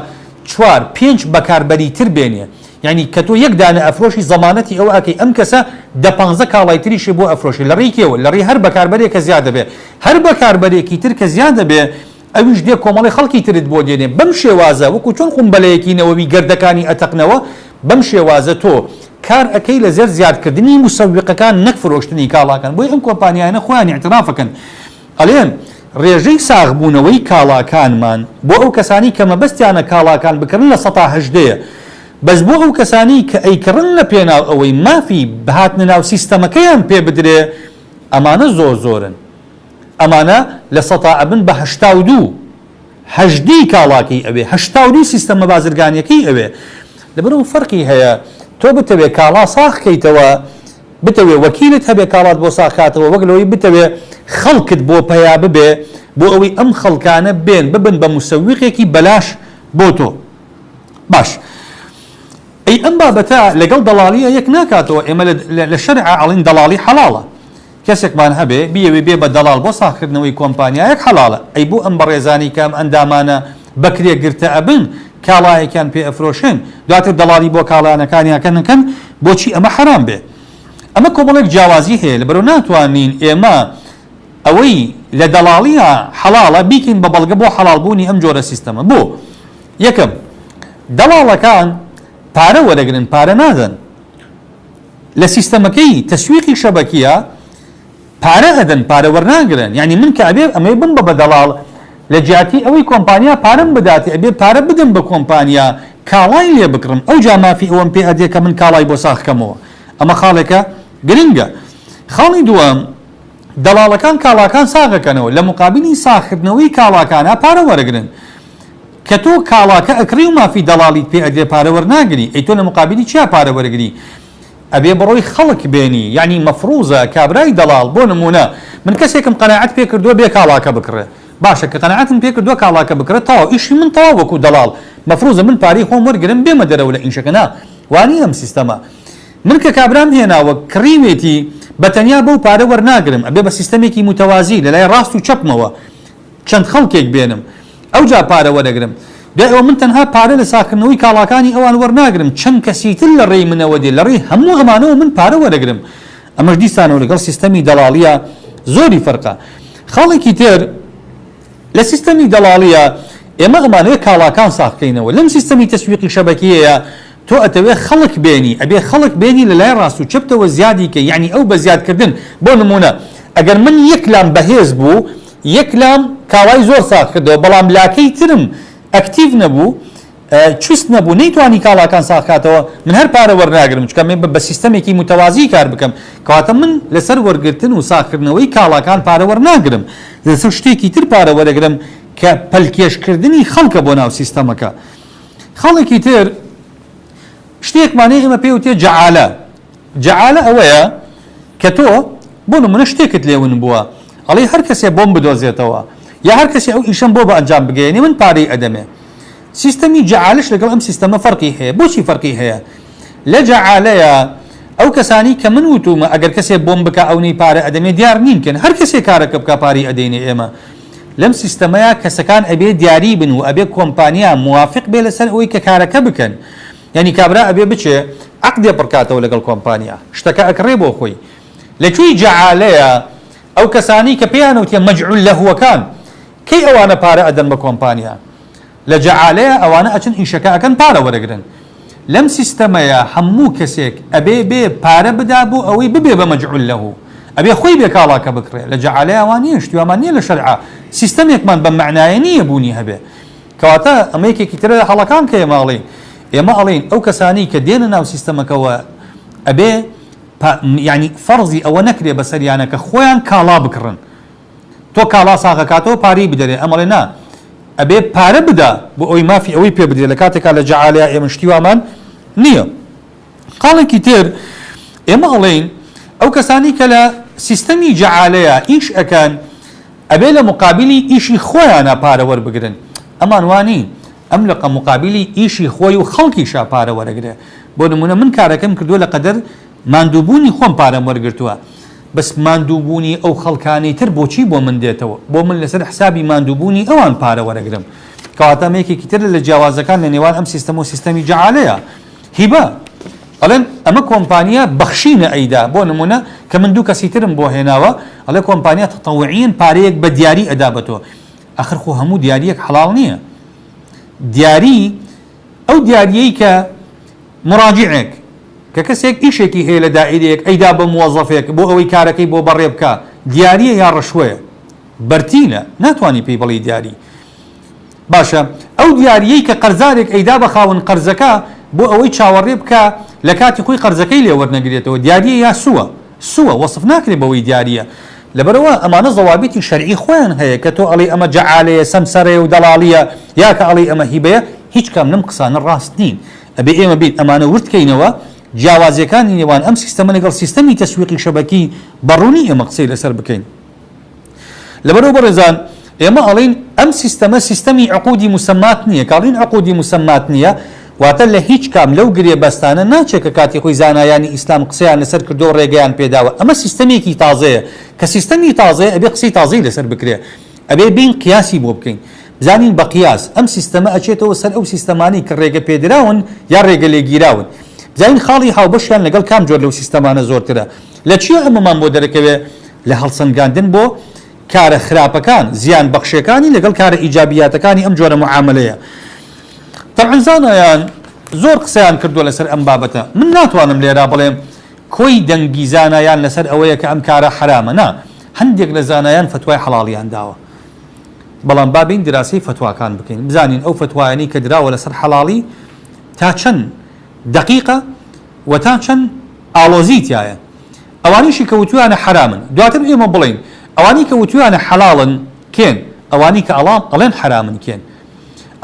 [SPEAKER 1] چوار پێنج بەکاربەری تر بێنێ، یانی کە تۆ یەک دانە ئەفرۆشی زەمانەتی ئەوە ئەکەی ئەم کەسە دە پانزە کاڵای تریشی بۆ ئەفرۆشێ، لە ڕێی کێوە؟ لە ڕێی هەر بەکاربەرێک کە زیاد ئەبێ، هەر بەکاربەرێکی تر کە زیاد ئەبێ ئەویش دێ کۆمەڵی خەڵکی ترت بۆ دێنێ، بەم شێوازە وەکو چۆن قومبەلەیەکی نەوەوی گەردەکانی ئەتەقنەوە، بەم شێوازە تۆ کار ئەکەی لەزێر زیادکردنی مسوقەکان نەک فرۆشتنی کاڵاکان، بۆیە ئەم کۆمپانیایانە خۆیان ئیعتراف ئەکەن ئەڵێن ڕێژەی ساغبوونەوەی کاڵاکانمان بۆ ئەو کەسانەی کە مەبەستیانە کاڵاکان بکڕن 18% یە، بەس بۆ ئەو کەسانەی کە ئەیکڕن لە پێناو ئەوەی مافی هاتنە ناو سیستەمەکەیان پێ بدرێ ئەمانە زۆر زۆرن. ئەمانە لە سەتا ئەبن بە 82 هەژدەی کاڵاکەی ئەوێ 82 سیستەمە بازرگانیەکەی ئەوێ لەبەرئەوە فەرقی هەیە تۆ بتەوێ کاڵا ساغ کەیتەوە بتەوێ وەکیلت هەبێ کاڵات بۆ ساغ کاتەوە وەک لەوەی بتەوێ خەڵکت بۆ پەیا ببێ بۆ ئەوەی ئەم خەڵکانە بێن ببن بە مسوقێکی بەلاش بۆ تۆ باش ئەی ئەم بابەتە لەگەڵ دەڵاڵیە یەک ناکاتەوە ئێمە لە شەرعا ئەڵێن دەڵاڵی حەڵاڵە کەسێکمان هەبێ بیەوێ بێ بە دەڵاڵ بۆ ساغکردنەوەی کۆمپانیایەک حەڵاڵە، ئەی بۆ ئەم بەڕێزانەی کە ئەم ئەندامانە بە کرێ گرتە ئەبن کاڵایەکیان پێ ئەفرۆشن دواتر دەڵاڵی بۆ کاڵانەکانیان ئەکەن بۆچی ئەمە حەرام بێ؟ ئەمە کۆمەڵێک جیاوازی هەیە لەبەرئەوە ناتوانین ئێمە ئەوەی لە دەڵاڵیا حەڵاڵە بیکەین بە بەڵگە بۆ حەڵاڵ بوونی ئەم جۆرە سیستەمە بۆ؟ یەکەم، دەڵاڵەکان پارە وەرەگرن پارە نادەن. لە سیستەمەکەی تەسویقی شەبەکیە پارە ئەدەن پارە وەرناگرن یانی من کە ئەبێ ئەمەوێ بم بە بە دەڵاڵ لە جیاتی ئەوەی کۆمپانیا پارەم بداتێ ئەبێ پارە بدەم بە کۆمپانیا کاڵای لێ بکڕم ئەوجا مافی ئەوەم پێ ئەدێ کە من کاڵای بۆ ساغ کەمەوە ئەمە خاڵێکە گرنگە خاڵی دووەم دەڵاڵەکان کاڵاکان ساغەکەنەوە لە مقابلی ساغکردنەوەی کاڵاکانە پارە وەرەگرن. کە تۆ کاڵاکە ئەکڕی و مافی دەڵاڵیت پێ ئەدرێ پارە وەرناگری، ئەی تۆ لە مقابلی چیا پارە وەرەگری؟ ئەبێ بڕۆی خەڵک بێنی، یەعنی مەفروزە کابرای دەڵاڵ، بۆ نموونە من کەسێکم قەناعەت پێ کردووە بێ کاڵاکە بکڕێ، باشە کە قەناعەتم پێ کردووە کاڵاکە بکڕێ تەواو ئیشی من تەواو وەکوو دەڵاڵ، مەفروزە من پارەی خۆم وەرگرم بێمە دەرەوە لە ئیشەکە، نا وا نییە ئەم سیستەمە. من کە کابرام هێناوە کڕیوێتی بە تەنیا بەو پارە وەرناگرم، ئەبێ بە سیستەمێکی موتەوازی لە لای ڕاست و چەپمەوە چەند خەڵکێک بێنم ئەوجا پارە وەرەگرم. دوای ئەوە من تەنها پارە لە ساغکردنەوەی کاڵاکانی ئەوان وەرناگرم، چەند کەسی تر لە ڕێی منەوە دێ، لە ڕێی هەموو ئەمانەوە من پارە وەرەگرم. ئەمەش دیسانەوە لەگەڵ سیستەمی دەڵاڵییە زۆری فەرقە. خاڵێکی تر لە سیستەمی دەڵاڵییە ئێمە ئەمانەوێ کاڵاکان ساغ کەینەوە. لەم سیستەمی تەسویقی شەبەکییەیە تۆ ئەتەوێ خەڵک بێنی، ئەبێ خەڵک بێنی لە لای ڕاست و چەپتەوە زیادی کەی، یەعنی ئەو بە زیادکردن، بۆ نموونە ئەگەر من یەک لام بەهێز بوو، یەک لام کاڵای زۆر ساغ کردەوە، بەڵام لاکەی ترم ئەکتیڤ نەبوو، چوست نەبوو، نەیتوانی کاڵاکان ساغ کاتەوە، من هەر پارە وەرناگرم، چونکە ئەمەوێ بە سیستەمێکی موتەوازی کار بکەم، کەواتە من لەسەر وەرگرتن و ساغکردنەوەی کاڵاکان پارە وەرناگرم، لەسەر شتێکی تر پارە وەرەگرم کە پەلکێشکردنی خەڵکە بۆ ناو سیستەمەکە. خاڵێکی تر شتێکمان هەیە ئێمە پێی وتێ جەعالە. جەعالە ئەوەیە کە تۆ بۆ نمونە شتێکت لێ ون بووە ئەڵێی هەر کەسێ بۆم بدۆزێتەوە یا هەر کەسێ ئەو ئیشەم بۆ بە ئەنجام بگەیەنێ من پارەی ئەدەمێ. سیستەمی جەعالەش لەگەڵ ئەم سیستەمە فەرقی هەیە. بۆچی فەرقی هەیە؟ لە جەعالەیە ئەو کەسانی کە من وتومە ئەگەر کەسێ بۆم بکا ئەونەی پارە ئەدەمێ دیار نین کێن هەر کەسێ کارەکە بکا پارەی ئەدەینێ ئێمە لەم سیستەمەیا کەسەکان ئەبێ دیاری بن و ئەبێ کۆمپانیا موافق بێ لەسەر ئەوەی کە کارەکە بکەن یانی کابرا ئەبێ بچێ عەقدێ پڕکاتەوە لەگەڵ کۆمپانیا شتەکە ئەکڕێ بۆ خۆی لە کوێی جەعالەیە ئەو کەسانەی کە پێیان وتیە مەجعول لەهوەکان کەی ئەوانە پارە ئەدەن بە کۆمپانیا لە جەعالەیە ئەوانە ئەچن ئیشەکە ئەکەن پارە وەرەگرن لەم سیستەمەیا هەموو کەسێک ئەبێ بێ پارە بدا بۆ ئەوەی ببێ بە مەجعول لەه ئەبێ خۆی بێ کاڵاکە بکڕێ لە جەعالەیا وا نیە شتی وامان نیە لە شەرعا سیستەمێکمان بەم مەعنایە نیە بوونی هەبێ کەواتە ئەمە یەکێکی ترە لە هەڵەکان کە ئێمە ئەڵێین ئێمە ئەڵێین ئەو کەسانەی کە دێنە ناو سیستەمەکەوە ئەبێ یانی فەرزی ئەوە نەکرێ بەسەریانە کە خۆیان کاڵا بکڕن تۆ کاڵا ساغەکاتەوە پارەی بدەرێ ئەم ئەڵێ نا ئەبێ پارە بدا بۆ ئەوەی مافی ئەوەی پێ بدرێ لە کاتێکا لە جەعالەیا ئێمە شتی وامان نییە. خاڵێکی تر ئێمە ئەڵێین ئەو کەسانی کە لە سیستەمی جەعالەیا ئیش ئەکەن ئەبێ لە مقابلی ئیشی خۆیانا پارە وەربگرن ئەمان وا نین ئەم لقە مقابلی ئیشی خۆی و خەڵکیشا پارە وەرەگرێ بۆ نمونە من کارەکەم کردووە لە قەدەر ماندووبوونی خۆم پارەم وەرگرتووە بەس ماندووبوونی ئەو خەڵکانەی تر بۆچی بۆ من دێتەوە؟ بۆ من لەسەر حسابی ماندووبوونی ئەوان پارە وەرەگرم. کەواتە ئەمە یەکێکی ترە لە جیاوازەکان لە نێوان ئەم سیستەم و سیستەمی جەعالەیە. هیبە. ئەڵێن ئەمە کۆمپانیا بەخشینە ئەیدا. بۆ نموونە کە من دوو کەسی ترم بۆ هێناوە، ئەڵێ کۆمپانیا تەتەوعیەن پارەیەک بە دیاری ئەدا بە تۆ. ئاخر خۆ هەموو دیارییەک حەڵاڵ نییە. دیاری ئەو دیارییەی کە موراجیعێک، کە کەسێک ئیشێکی هەیە لە دائیرەیەک ئەیدا بە موەزەفێک بۆ ئەوەی کارەکەی بۆ بەڕێ بکا، دیارییە یا ڕەشوەیە؟ بەرتیلە، ناتوانی پێی بڵێی دیاری. باشە ئەو دیارییەی کە قەرزارێک ئەیدا بە خاوەن قەرزەکە بۆ ئەوەی چاوەڕێ بکا لە کاتی خۆی قەرزەکەی لێ وەرنەگرێتەوە، دیارییە یا سووە؟ سووە، وەسف ناکرێ بەوەی دیارییە. لەبەرئەوە ئەمانە زەوابیتی شەرعی خۆیان هەیە کە تۆ ئەڵێی ئەمە جەعالەیە، سەمسەرەیە و دەڵاڵییە یا کە ئەڵێی ئەمە هیبەیە، هیچ کام لەم قسانە ڕاست نین. ئەبێ ئێمە بێین ئەمانە ورد کەینەوە، جیاوازییەکانی نێوان ئەم سیستەمە لەگەڵ سیستەمی تەسویقی شەبەکی بە ڕوونی ئێمە قسەی لەسەر بکەین. لەبەرئەوە بەڕێزان ئێمە ئەڵێین ئەم سیستەمە سیستەمی عقودی مسمات نییە، کە ئەڵێین عقودی مسمات نییە واتە لە هیچ کام لەو گرێبەستانە ناچێ کە کاتی خۆی زانایانی ئیسلام قسەیان لەسەر کردووە و ڕێگەیان پێداوە، ئەمە سیستەمێکی تازەیە، کە سیستەمی تازەیە ئەبێ قسەی تازەی لەسەر بکرێ، ئەبێ بێین قیاسی بۆ بکەین بزانین بە قیاس ئەم سیستەمە ئەچێتەوە سەر ئەو سیستەمانەی کە ڕێگە پێدراون یا ڕێگە لێگیراون، بزانین خاڵی هاوبەشیان لەگەڵ کام جۆر لەو سیستەمانە زۆرترە، لە چیا ئەمەمان بۆ دەرەکەوێ؟ لە هەڵسەنگاندن بۆ کارە خراپەکان، زیان بەخشەکانی لەگەڵ کارە ئیجابیاتەکانی ئەم جۆرە معامەلەیە. تەبعەن زانایان زۆر قسەیان کردووە لەسەر ئەم بابەتە، من ناتوانم لێرە بڵێم کۆی دەنگی زانایان لەسەر ئەوەیە کە ئەم کارە حەرامە، نا، هەندێک لە زانایان فەتوای حەڵاڵیان داوە، بەڵام با بێین دراسەی فەتواکان بکەین بزانین ئەو فەتوایانەی کە دراوە لەسەر حەڵاڵی تا چەند دەقیقە و تا چەند ئاڵۆزی تیایە. ئەوانیشی کە وتویانە حەرامن دواتر ئێمە بڵێین ئەوانەی کە وتویانە حەلاڵن کێن ئەوانەی کە ئەڵام ئەڵێن حەرامن کێن؟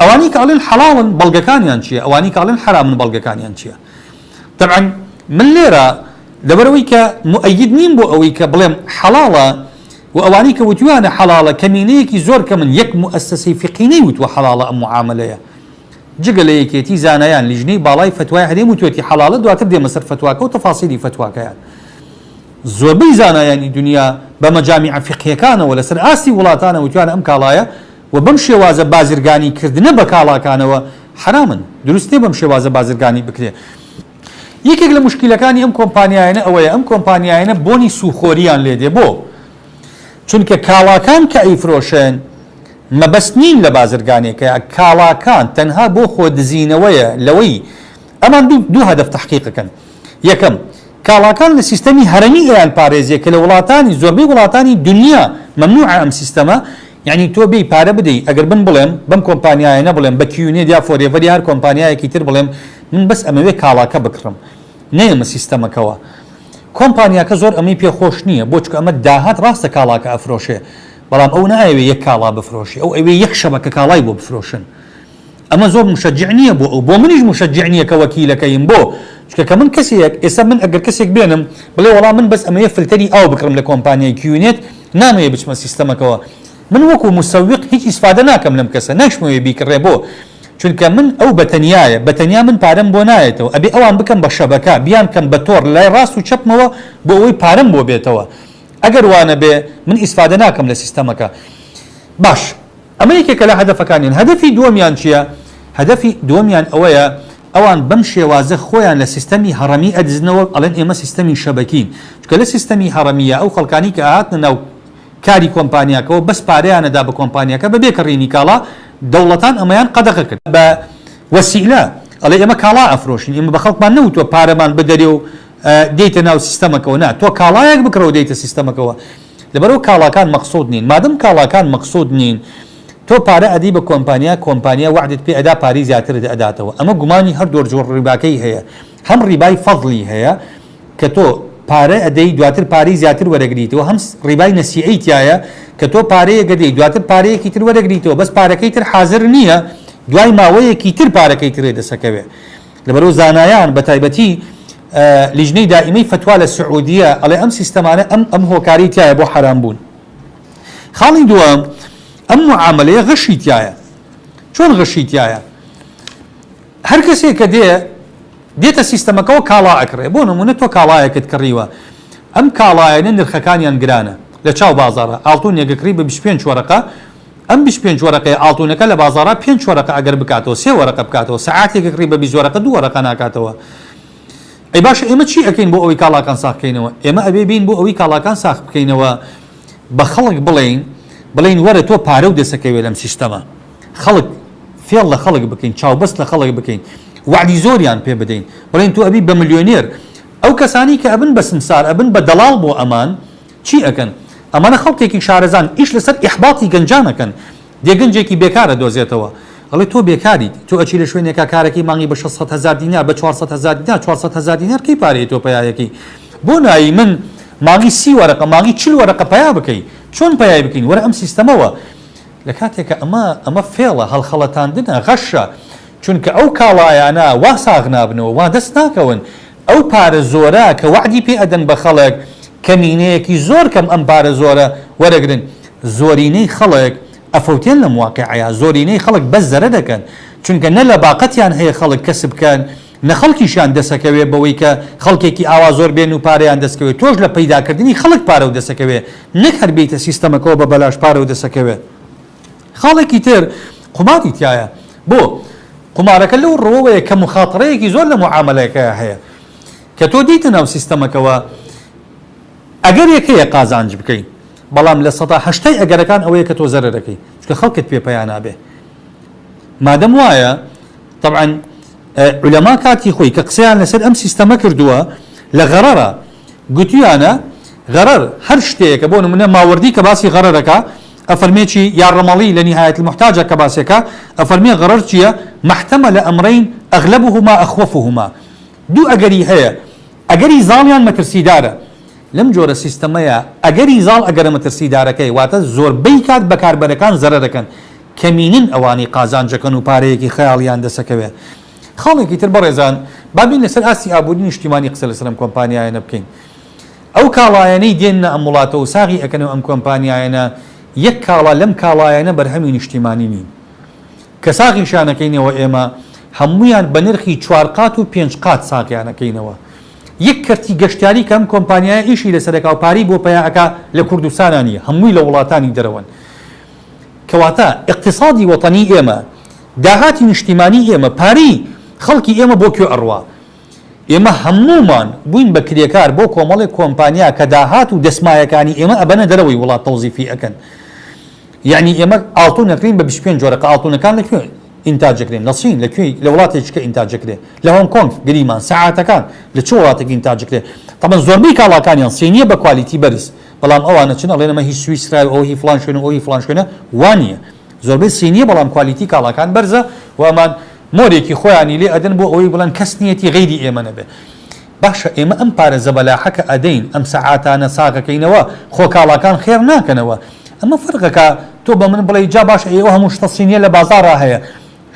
[SPEAKER 1] ئەوانەی کە ئەڵێن حەڵاڵن بەڵگەکانیان چییە؟ ئەوانەی کە ئەڵێن حەرامن بەڵگەکانیان چییە؟ تەبعەن من لێرە لەبەرئەوەی کە موئەید نیم بۆ ئەوەی کە بڵێم حەڵاڵە و ئەوانەی کە وتویانە حەڵاڵە کەمینەیەکی زۆر کەمن یەک موئەسەسەی فیقهی نەیوتووە حەڵاڵە ئەم موعامەلەیە جگە لە یەکێتی زانایان لیژنەی باڵای فەتوای هەرێم وتوێتی حەڵاڵە دواتر دێمە سەر فەتواکە و تەفاسیلی فەتواکەیان زۆربەی زانایانی دونیا بە مەجامیعە فیقهیەکانەوە لەسەر ئاستی وڵاتانە وتویانە ئەم کاڵایە و بەم شێوازە بازرگانی کردنە بە کاڵاکانەوە حەرامن، دروست نیە بەم شێوازە بازرگانی بکرێ. یەکێک لە موشکیلەکانی ئەم کۆمپانیایانە ئەوەیە ئەم کۆمپانیایانە بۆنی سووخۆریان لێ دێ، بۆ؟ چونکە کاڵاکان کە ئەیفرۆشن مەبەست نین لە بازرگانێکەیا، کاڵاکان تەنها بۆ خۆ دزینەوەیە لەوەی ئەمان دوو هەدەف تەحقیق ئەکەن، یەکەم، کاڵاکان لە سیستەمی هەرەمی ئەیانپارێزێ کە لە وڵاتانی زۆربەی وڵاتانی دونیا مەمنوعە ئەم سیستەمە، یەعنی تۆ بێی پارە بدەی ئەگەر من بڵێم بەم کۆمپانیایەنە بڵێم بە کیونێت یا فۆرێڤەر یا هەر کۆمپانیایەکی تر بڵێم من بەس ئەمەوێ کاڵاکە بکڕم نەیەمە سیستەمەکەوە کۆمپانیاکە زۆر ئەمەی پێ خۆش نییە بۆ چونکە ئەمە داهات ڕاستە کاڵاکە ئەفرۆشێ بەڵام ئەو نایەوێ یەک کاڵا بفرۆشێ ئەو ئەوێ یەک شەبەکە کاڵای بۆ بفرۆشن ئەمە زۆر مشجع نییە بۆ ئەو، بۆ منیش مشجع نییە کە وەکیلەکەیم، بۆ؟ چونکە کە من کەسێک، ئێستا من ئەگەر کەسێک بێنم بڵێ وەڵا من بەس ئەمەوێ فلتەری ئاو بکڕم لە کۆمپانیای کیونێت، نامەوێ بچمە سیستەمەکەوە، من وەکو مسوق هیچ ئیسفادە ناکەم لەم کەسە، ناشمەوێ بیکڕێ، بۆ؟ چونکە من ئەو بەتەنیایە، بەتەنیا من پارەم بۆ نایەتەوە، ئەبێ ئەوان بکەم بە شەبەکە، بیانکەم بە تۆڕ لەلای ڕاست و چەپمەوە بۆ ئەوەی پارەم بۆ بێتەوە، ئەگەر وانەبێ من ئیسفادە ناکەم لە سیستەمەکە. باش. ئەمە یەکێکە لە هەدەفەکانیان، هەدەفی دووەمیان چییە؟ هەدەفی دووەمیان ئەوەیە ئەوان بەم شێوازە خۆیان لە سیستەمی هەڕەمی ئەدزنەوە، ئەڵێن ئێمە سیستەمی شەبەکین، چونکە لە سیستەمی هەڕەمییا ئەو خەڵکانەی کە ئەهاتنە ناو کاری کۆمپانیاکەوە بەس پارەیان ئەدا بە کۆمپانیاکە بەبێ کڕینی کاڵا، دەوڵەتان ئەمەیان قەدەغە کرد. بە وەسیلە ئەڵێ ئێمە کاڵا ئەفرۆشین، ئێمە بە خەڵکمان نەوتووە پارەمان بدەرێ و دێیتە ناو سیستەمەکەوە، نا تۆ کاڵایەک بکڕە و دێیتە سیستەمەکەوە. لەبەرئەوە کاڵاکان مەقسود نین مادەم کاڵاکان مەقسود نین تۆ پارە ئەدەی بە کۆمپانیا کۆمپانیا وەعدت پێ ئەدا پارەی زیاترت ئەداتەوە ئەمە گومانی هەر دۆر جۆر ڕیباکەی هەیە هەم ڕیبای فەزڵی هەیە کە تۆ پارە ئەدەی دواتر پارەی زیاتر وەرەگریتەوە هەم ڕیبای نەسیئەی تایە کە تۆ پارەیەک ئەدەی دواتر پارەیەکی تر وەرەگریتەوە بەس پارەکەی تر حازر نییە دوای ماوەیەکی تر پارەکەی ترێ دەسەکەوێ لەبەرئەوە زانایان بەتایبەتی لیژنەی دائیمەی فەتوا لە سعودیە ئەڵێ ئەم سیستەمانە ئەم ئەم هۆکاری تایە بۆ حەرام بوون. خاڵی دووەم ئەم معامەلەیە غەشی تایە. چۆن غەشی تایە؟ هەر کەسێک کە دێ دێتە سیستەمەکەەوە کاڵا ئەکڕێ بۆ نمونە تۆ کاڵایەکت کڕیوە ئەم کاڵایەنە نرخەکانیان گرانە لە چاو بازاڕە ئاڵتونێک کڕی بە 25 وەرەقە ئەم 25 وەرەقەیە ئاڵتونەکە لە بازاڕا پێنج وەرەقە ئەگەر بکاتەوە سێ وەرەقە بکاتەوە سەعاتێک کڕی بە 20 وەرەقە دوو وەرەقە ناکاتەوە ئەی باشە ئێمە چی ئەکەین بۆ ئەوەی کاڵاکان ساغ کەینەوە؟ ئێمە ئەبێ بین بۆ ئەوەی کاڵاکان ساغ بکەینەوە بە خەڵک بڵێین بڵێین وەرە تۆ پارە و دەسەکەوێ لەم سیستەمە خەڵک فێڵ لە خەڵک بکەین چاوبەست لە خەڵک بکەین وەعدی زۆریان پێ بدەین بڵێین تۆ ئەبی بە ملیۆنێر ئەو کەسانی کە ئەبن بە سمسار ئەبن بە دەڵاڵ بۆ ئەمان چی ئەکەن ئەمانە خەڵکێکی شارەزان ئیش لەسەر ئیحباتی گەنجان ئەکەن دێ گەنجێکی بێکار ئەدۆزێتەوە ئەڵێ تۆ بێکاریت تۆ ئەچی لە شوێنێکا کارەکەی مانگی بە 600 هەزار دینار بە 400 هەزار دینار 400 هەزار دینار کەی پارەی تۆ پەیایەکەی بۆ نایی من مانگی 30 وەرەقە مانگی 40 وەرەقە پەیا بکەی چۆن پەیای بکەین وەرە ئەم سیستەمەوە لە کاتێکە ئەمە ئەمە فێڵە هەڵخەڵەتاندنە غەشە چونکە ئەو کاڵایانە وا ساغ نابنەوە وا دەست ناکەون ئەو پارە زۆرە کە وەعدی پێ ئەدەن بە خەڵک کەمینەیەکی زۆر کەم ئەم پارە زۆرە وەرەگرن زۆرینەی خەڵک ئەفەوتێن لەم واقیعەیا زۆرینەی خەڵک بەس زەرەر ئەکەن چونکە نە لەباقەتیان هەیە خەڵک کەسب بکەن نە خەڵکیشیان دەسەکەوێ بەوەی کە خەڵکێکی ئاوا زۆر بێن و پارەیان دەسکەوێ تۆش لە پەیداکردنی خەڵک پارەو دەسەکەوێ نەک هەر بێیتە سیستەمەکەوە بە بەلاش پارەو دەسەکەوێ خاڵێکی تر قوماری تیایە بۆ؟ قومارەکە لەو ڕووەوەیە کە موخاتەرەیەکی زۆر لە موعامەلەکەیا هەیە کە تۆ دێیتە ناو سیستەمەکەوە ئەگەرێک هەیە قازانج بکەی بەڵام 80% ئەگەرەکان ئەوەیە کە تۆ زەرەرەکەی چونکە خەڵکت پێ پەیا نابێ مادەم وایە طبعا عولەما کاتی خۆی کە قسەیان لەسەر ئەم سیستەمە کردووە لە غەرەرە گوتویانە غەرەر هەر شتێکە بۆ نمونە ماوەردی کە باسی غەرەرەکە ئەفەرمێ چی یا ڕەمەڵی لە نهایة المحتاجە کە باسێکە ئەفەرمێ غەرەر چییە ما احتمل امرین اغلبهما اخوفهما دوو ئەگەری هەیە ئەگەری زاڵیان مەترسیدارە لەم جۆرە سیستەمەیا ئەگەری زاڵ ئەگەرە مەترسیدارەکەی واتە زۆربەی کات بەکاربەرەکان زەرەرەکەن. کەمینن ئەوانەی قازانجەکەن و پارەیەکی خەیاڵیان دەسەکەوێ. خاڵێکی تر بەڕێزان با بێین لەسەر ئاستی ئابووری نیشتیمانی قسە لەسەر ئەم کۆمپانیایانە بکەین. ئەو کاڵایانەی دێننە ئەم وڵاتە و ساغی ئەکەنەوە ئەم کۆمپانیایانە یەک کاڵا لەم کاڵایانە بەرهەمی نیشتیمانی نین. کە ساغیشیان ئەکەینەوە ئێمە هەموویان بە نرخی چوارقات و پێنج قات ساغیان ئەکەینەوە. یەک کەرتی گەشتیاری کە ئەم کۆمپانیایە ئیشی لەسەر ئەکا و پارەی بۆ پەیا ئەکا لە کوردستانا نییە، هەمووی لە وڵاتانی دەرەوەن. کەواتە ئیقتیسادی وەتەنی ئێمە، داهاتی نیشتیمانی ئێمە، پارەی خەڵکی ئێمە بۆ کوێ ئەڕوا؟ ئێمە هەموومان بووین بە کرێکار بۆ کۆمەڵێک کۆمپانیا کە داهات و دەسمایەکانی ئێمە ئەبەنە دەرەوەی وڵات تەوزیفی ئەکەن. یەعنی ئێمە ئاڵتون ئەکرین بە 25 جۆرە کە ئاڵتونەکان لە کوێ ئینتاج ئەکرێن؟ لە چین، لە کوێی، لە وڵاتێکی کە ئینتاج ئەکرێ؟ لە هۆنگ کۆنگ، گریمان سەعاتەکان لە چ وڵاتێک ئینتاج ئەکرێ؟ تەبعەن زۆربەی کاڵاکانیان سینیە بە quality بەرز، بەڵام ئەوان ئەچن ئەڵێن ئەمە هی سویسرایە و ئەوە هی فڵان شوێنە و ئەوە هی فڵان شوێنە، وا نییە. زۆربەی سینیە بەڵام quality کاڵاکان بەرزە و ئەمان مۆرێکی خۆیانی لێ ئەدەن بۆ ئەوەی بڵێن کەس نیەتی غەیری ئێمە نەبێ. باشە ئێمە ئەم پارە زەبەلاحە کە ئەدەین ئەم سەعاتانە ساغەکەینەوە خۆ کاڵاکان خێر ناکەنەوە ئەمە فەرقەکا تۆ بە من بڵێی جا باشە ئێ ئەو هەموو شتە سینیە لە بازاڕا هەیە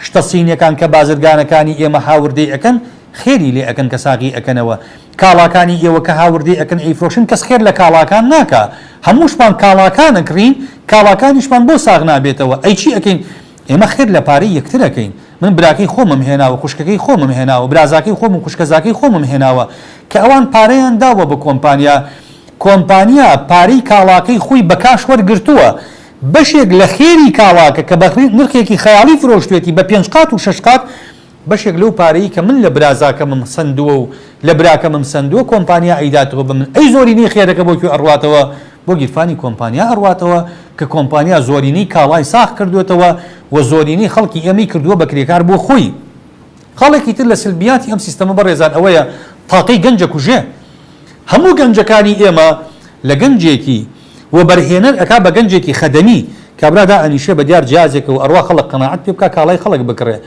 [SPEAKER 1] شتە سینیەکان کە بازرگانەکانی ئێمە هاوردەی ئەکەن خێری لێ ئەکەن کە ساغی ئەکەنەوە کاڵاکانی ئێوە کە هاوردەی ئەکەن ئەیفرۆشن کەس خێر لە کاڵاکان ناکا هەمووشمان کاڵاکان ئەکڕین کاڵاکانیشمان بۆ ساغ نابێتەوە ئەی چی ئەکەین ئێمە خێر لە پارەی یەکتر ئەکەین. من براکەی خۆمم هێناوە، خوشکەکەی خۆمم هێناوە، برازاکەی خۆم و خوشکەزاکەی خۆمم هێناوە کە ئەوان پارەیان داوە بە کۆمپانیا، کۆمپانیا پارەی کاڵاکەی خۆی بە cash وەرگرتووە، بەشێک لە خێری کاڵاکە کە بە نرخێکی خەیاڵی فرۆشتوێتی بە پێنج قات و شەش قات، بەشێک لەو پارەی کە من لە برازاکەمم سەندووە و لە براکەمم سەندووە کۆمپانیا ئەیداتەوە بە من، ئەی زۆرینەی خێرەکە بۆ کوێ ئەڕواتەوە؟ بۆ گیرفانی کۆمپانیا ئەڕواتەوە کە کۆمپانیا زۆرینەی کاڵای ساغ کردووەتەوە و زۆرینەی خەڵکی ئێمەی کردووە بە کرێکار بۆ خۆی. خاڵێکی تر لە سلبیاتی ئەم سیستەمە بەڕێزان ئەوەیە تاقەی گەنج ئەکوژێ. هەموو گەنجەکانی ئێمە لە گەنجێکی وەبەرهێنەر ئەکا بە گەنجێکی خەدەمی، کابرا دائەنیشێ بە دیار جیازێکەوە ئەڕوا خەڵک قەناعەت پێ بکا کاڵای خەڵک بکڕێ.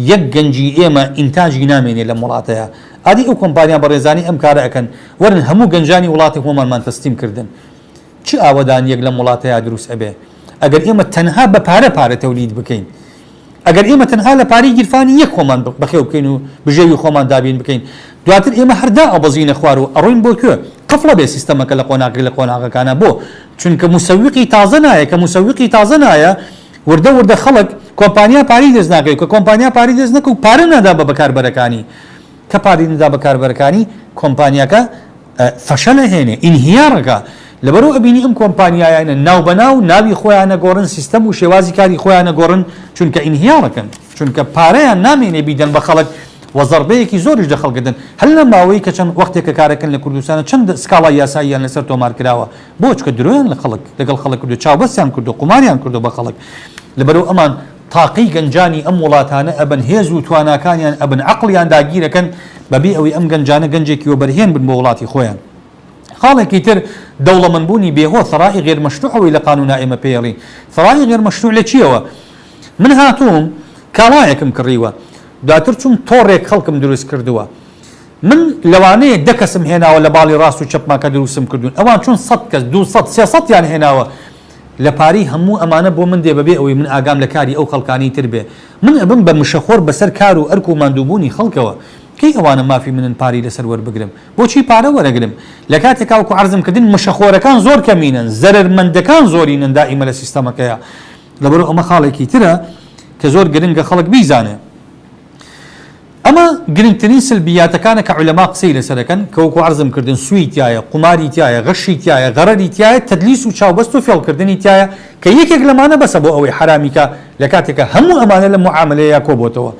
[SPEAKER 1] یەک گەنجی ئێمە ئینتاجی نامێنێ لەم وڵاتەیا. ئادی ئەو کۆمپانیا بەڕێزانەی ئەم کارە ئەکەن وەرن هەموو گەنجانی وڵاتی خۆمانمان تەسلیم کردن. چ ئاوەدانیەک لەم وڵاتەیا دروست ئەبێ ئەگەر ئێمە تەنها بە پارە پارە تەولید بکەین؟ ئەگەر ئێمە تەنها لە پارەی گیرفانی یەک خۆمان بەخێو بکەین و بژێوی خۆمان دابین بکەین دواتر ئێمە هەر دائەبەزینە خوار و ئەڕۆین بۆ کوێ؟ قفڵە بێ سیستەمەکە لە قۆناغێک لە قۆناغەکانا بۆ؟ چونکە مسوقی تازە نایە کە مسوقی تازە نایە وردە وردە خەڵک کۆمپانیا پارەی دەست ناکەوێت کە کۆمپانیا پارەی دەست نەکەوت پارە نادا بە بەکاربەرەکانی کە پارەی نەدا بە کاربەرەکانی کۆمپانیاکە فەشەل ئەهێنێ ئینهیار ئەکا لەبەرئەوە ئەبینی ئەم کۆمپانیایانە ناوبەناو ناوی خۆیان ئەگۆڕن سیستەم و شێوازی کاری خۆیان ئەگۆڕن چونکە ئینهیار ئەکەن چونکە پارەیان نامێنێ بیدەن بە خەڵک و زەڕبەیەکی زۆریش لە خەڵک ئەدەن هەر لە ماوەی کە چەند وەختێکە کارەکەن لە کوردستانە چەند سکاڵای یاساییان لەسەر تۆمار کراوە بۆ چونکە درۆیان لە خەڵک لەگەڵ خەڵک کردو چاوبەستیان کردو قوماریان کردو بە خەڵک لەبەرئەوە ئەمان تاقەی گەنجانی ئەم وڵاتانە ئەبن هێز و تواناکانیان ئەبن عەقڵیان داگیرەکەن بەبێ ئەوەی ئەم گەنجانە گەنجێکی وەبەرهێن بن بۆ وڵاتی خۆیان. خاڵێکی تر دەوڵەمەند بوونی بێ هۆ ثراء غیر مشروع ئەوەی لە قانونا ئێمە پێی ئەڵێین ثراء غیر مشروع لە چیەوە؟ من هاتووم کاڵایەکم کڕیوە دواتر چووم تۆڕێک خەڵکم دروست کردووە من لەوانەیە دە کەسم هێناوە لە باڵی ڕاست و چەپما کە دروستم کردوون ئەوان چون سەت کەس دووسەد سێسەدیان هێناوە لە پارەی هەموو ئەمانە بۆ من دێ بەبێ ئەوەی من ئاگام لە کاری ئەو خەڵکانەی تر بێ. من ئەبم بە مشەخۆر بەسەر کار و ئەرک و ماندووبوونی خەڵکەوە. کەی ئەوانە مافی منن پارەی لەسەر وەربگرم؟ بۆچی پارە وەرەگرم؟ لە کاتێکا وەکو عەرزم کردن مشەخۆرەکان زۆر کەمینەن، زەرەرمەندەکان زۆرینەن دائیمە لە سیستەمەکەیا. لەبەرئەوە ئەمە خاڵێکی ترە کە زۆر گرنگە خەڵک بیزانێ. ئەمە گرنگترین سلبیاتەکانە کە عولەما قسەی لەسەر ئەکەن کە وەکو عەرزم کردن سوی تیایە، قوماری تیایە، غەشی تیایە، غەرەری تیایە، تەدلیس و چاوبەست و فێڵکردنی تیایە کە یەکێک لەمانە بەسە بۆ ئەوەی حەرامی کا لە کاتێکا هەموو ئەمانە لەم موعامەلەیەیا کۆبۆتەوە.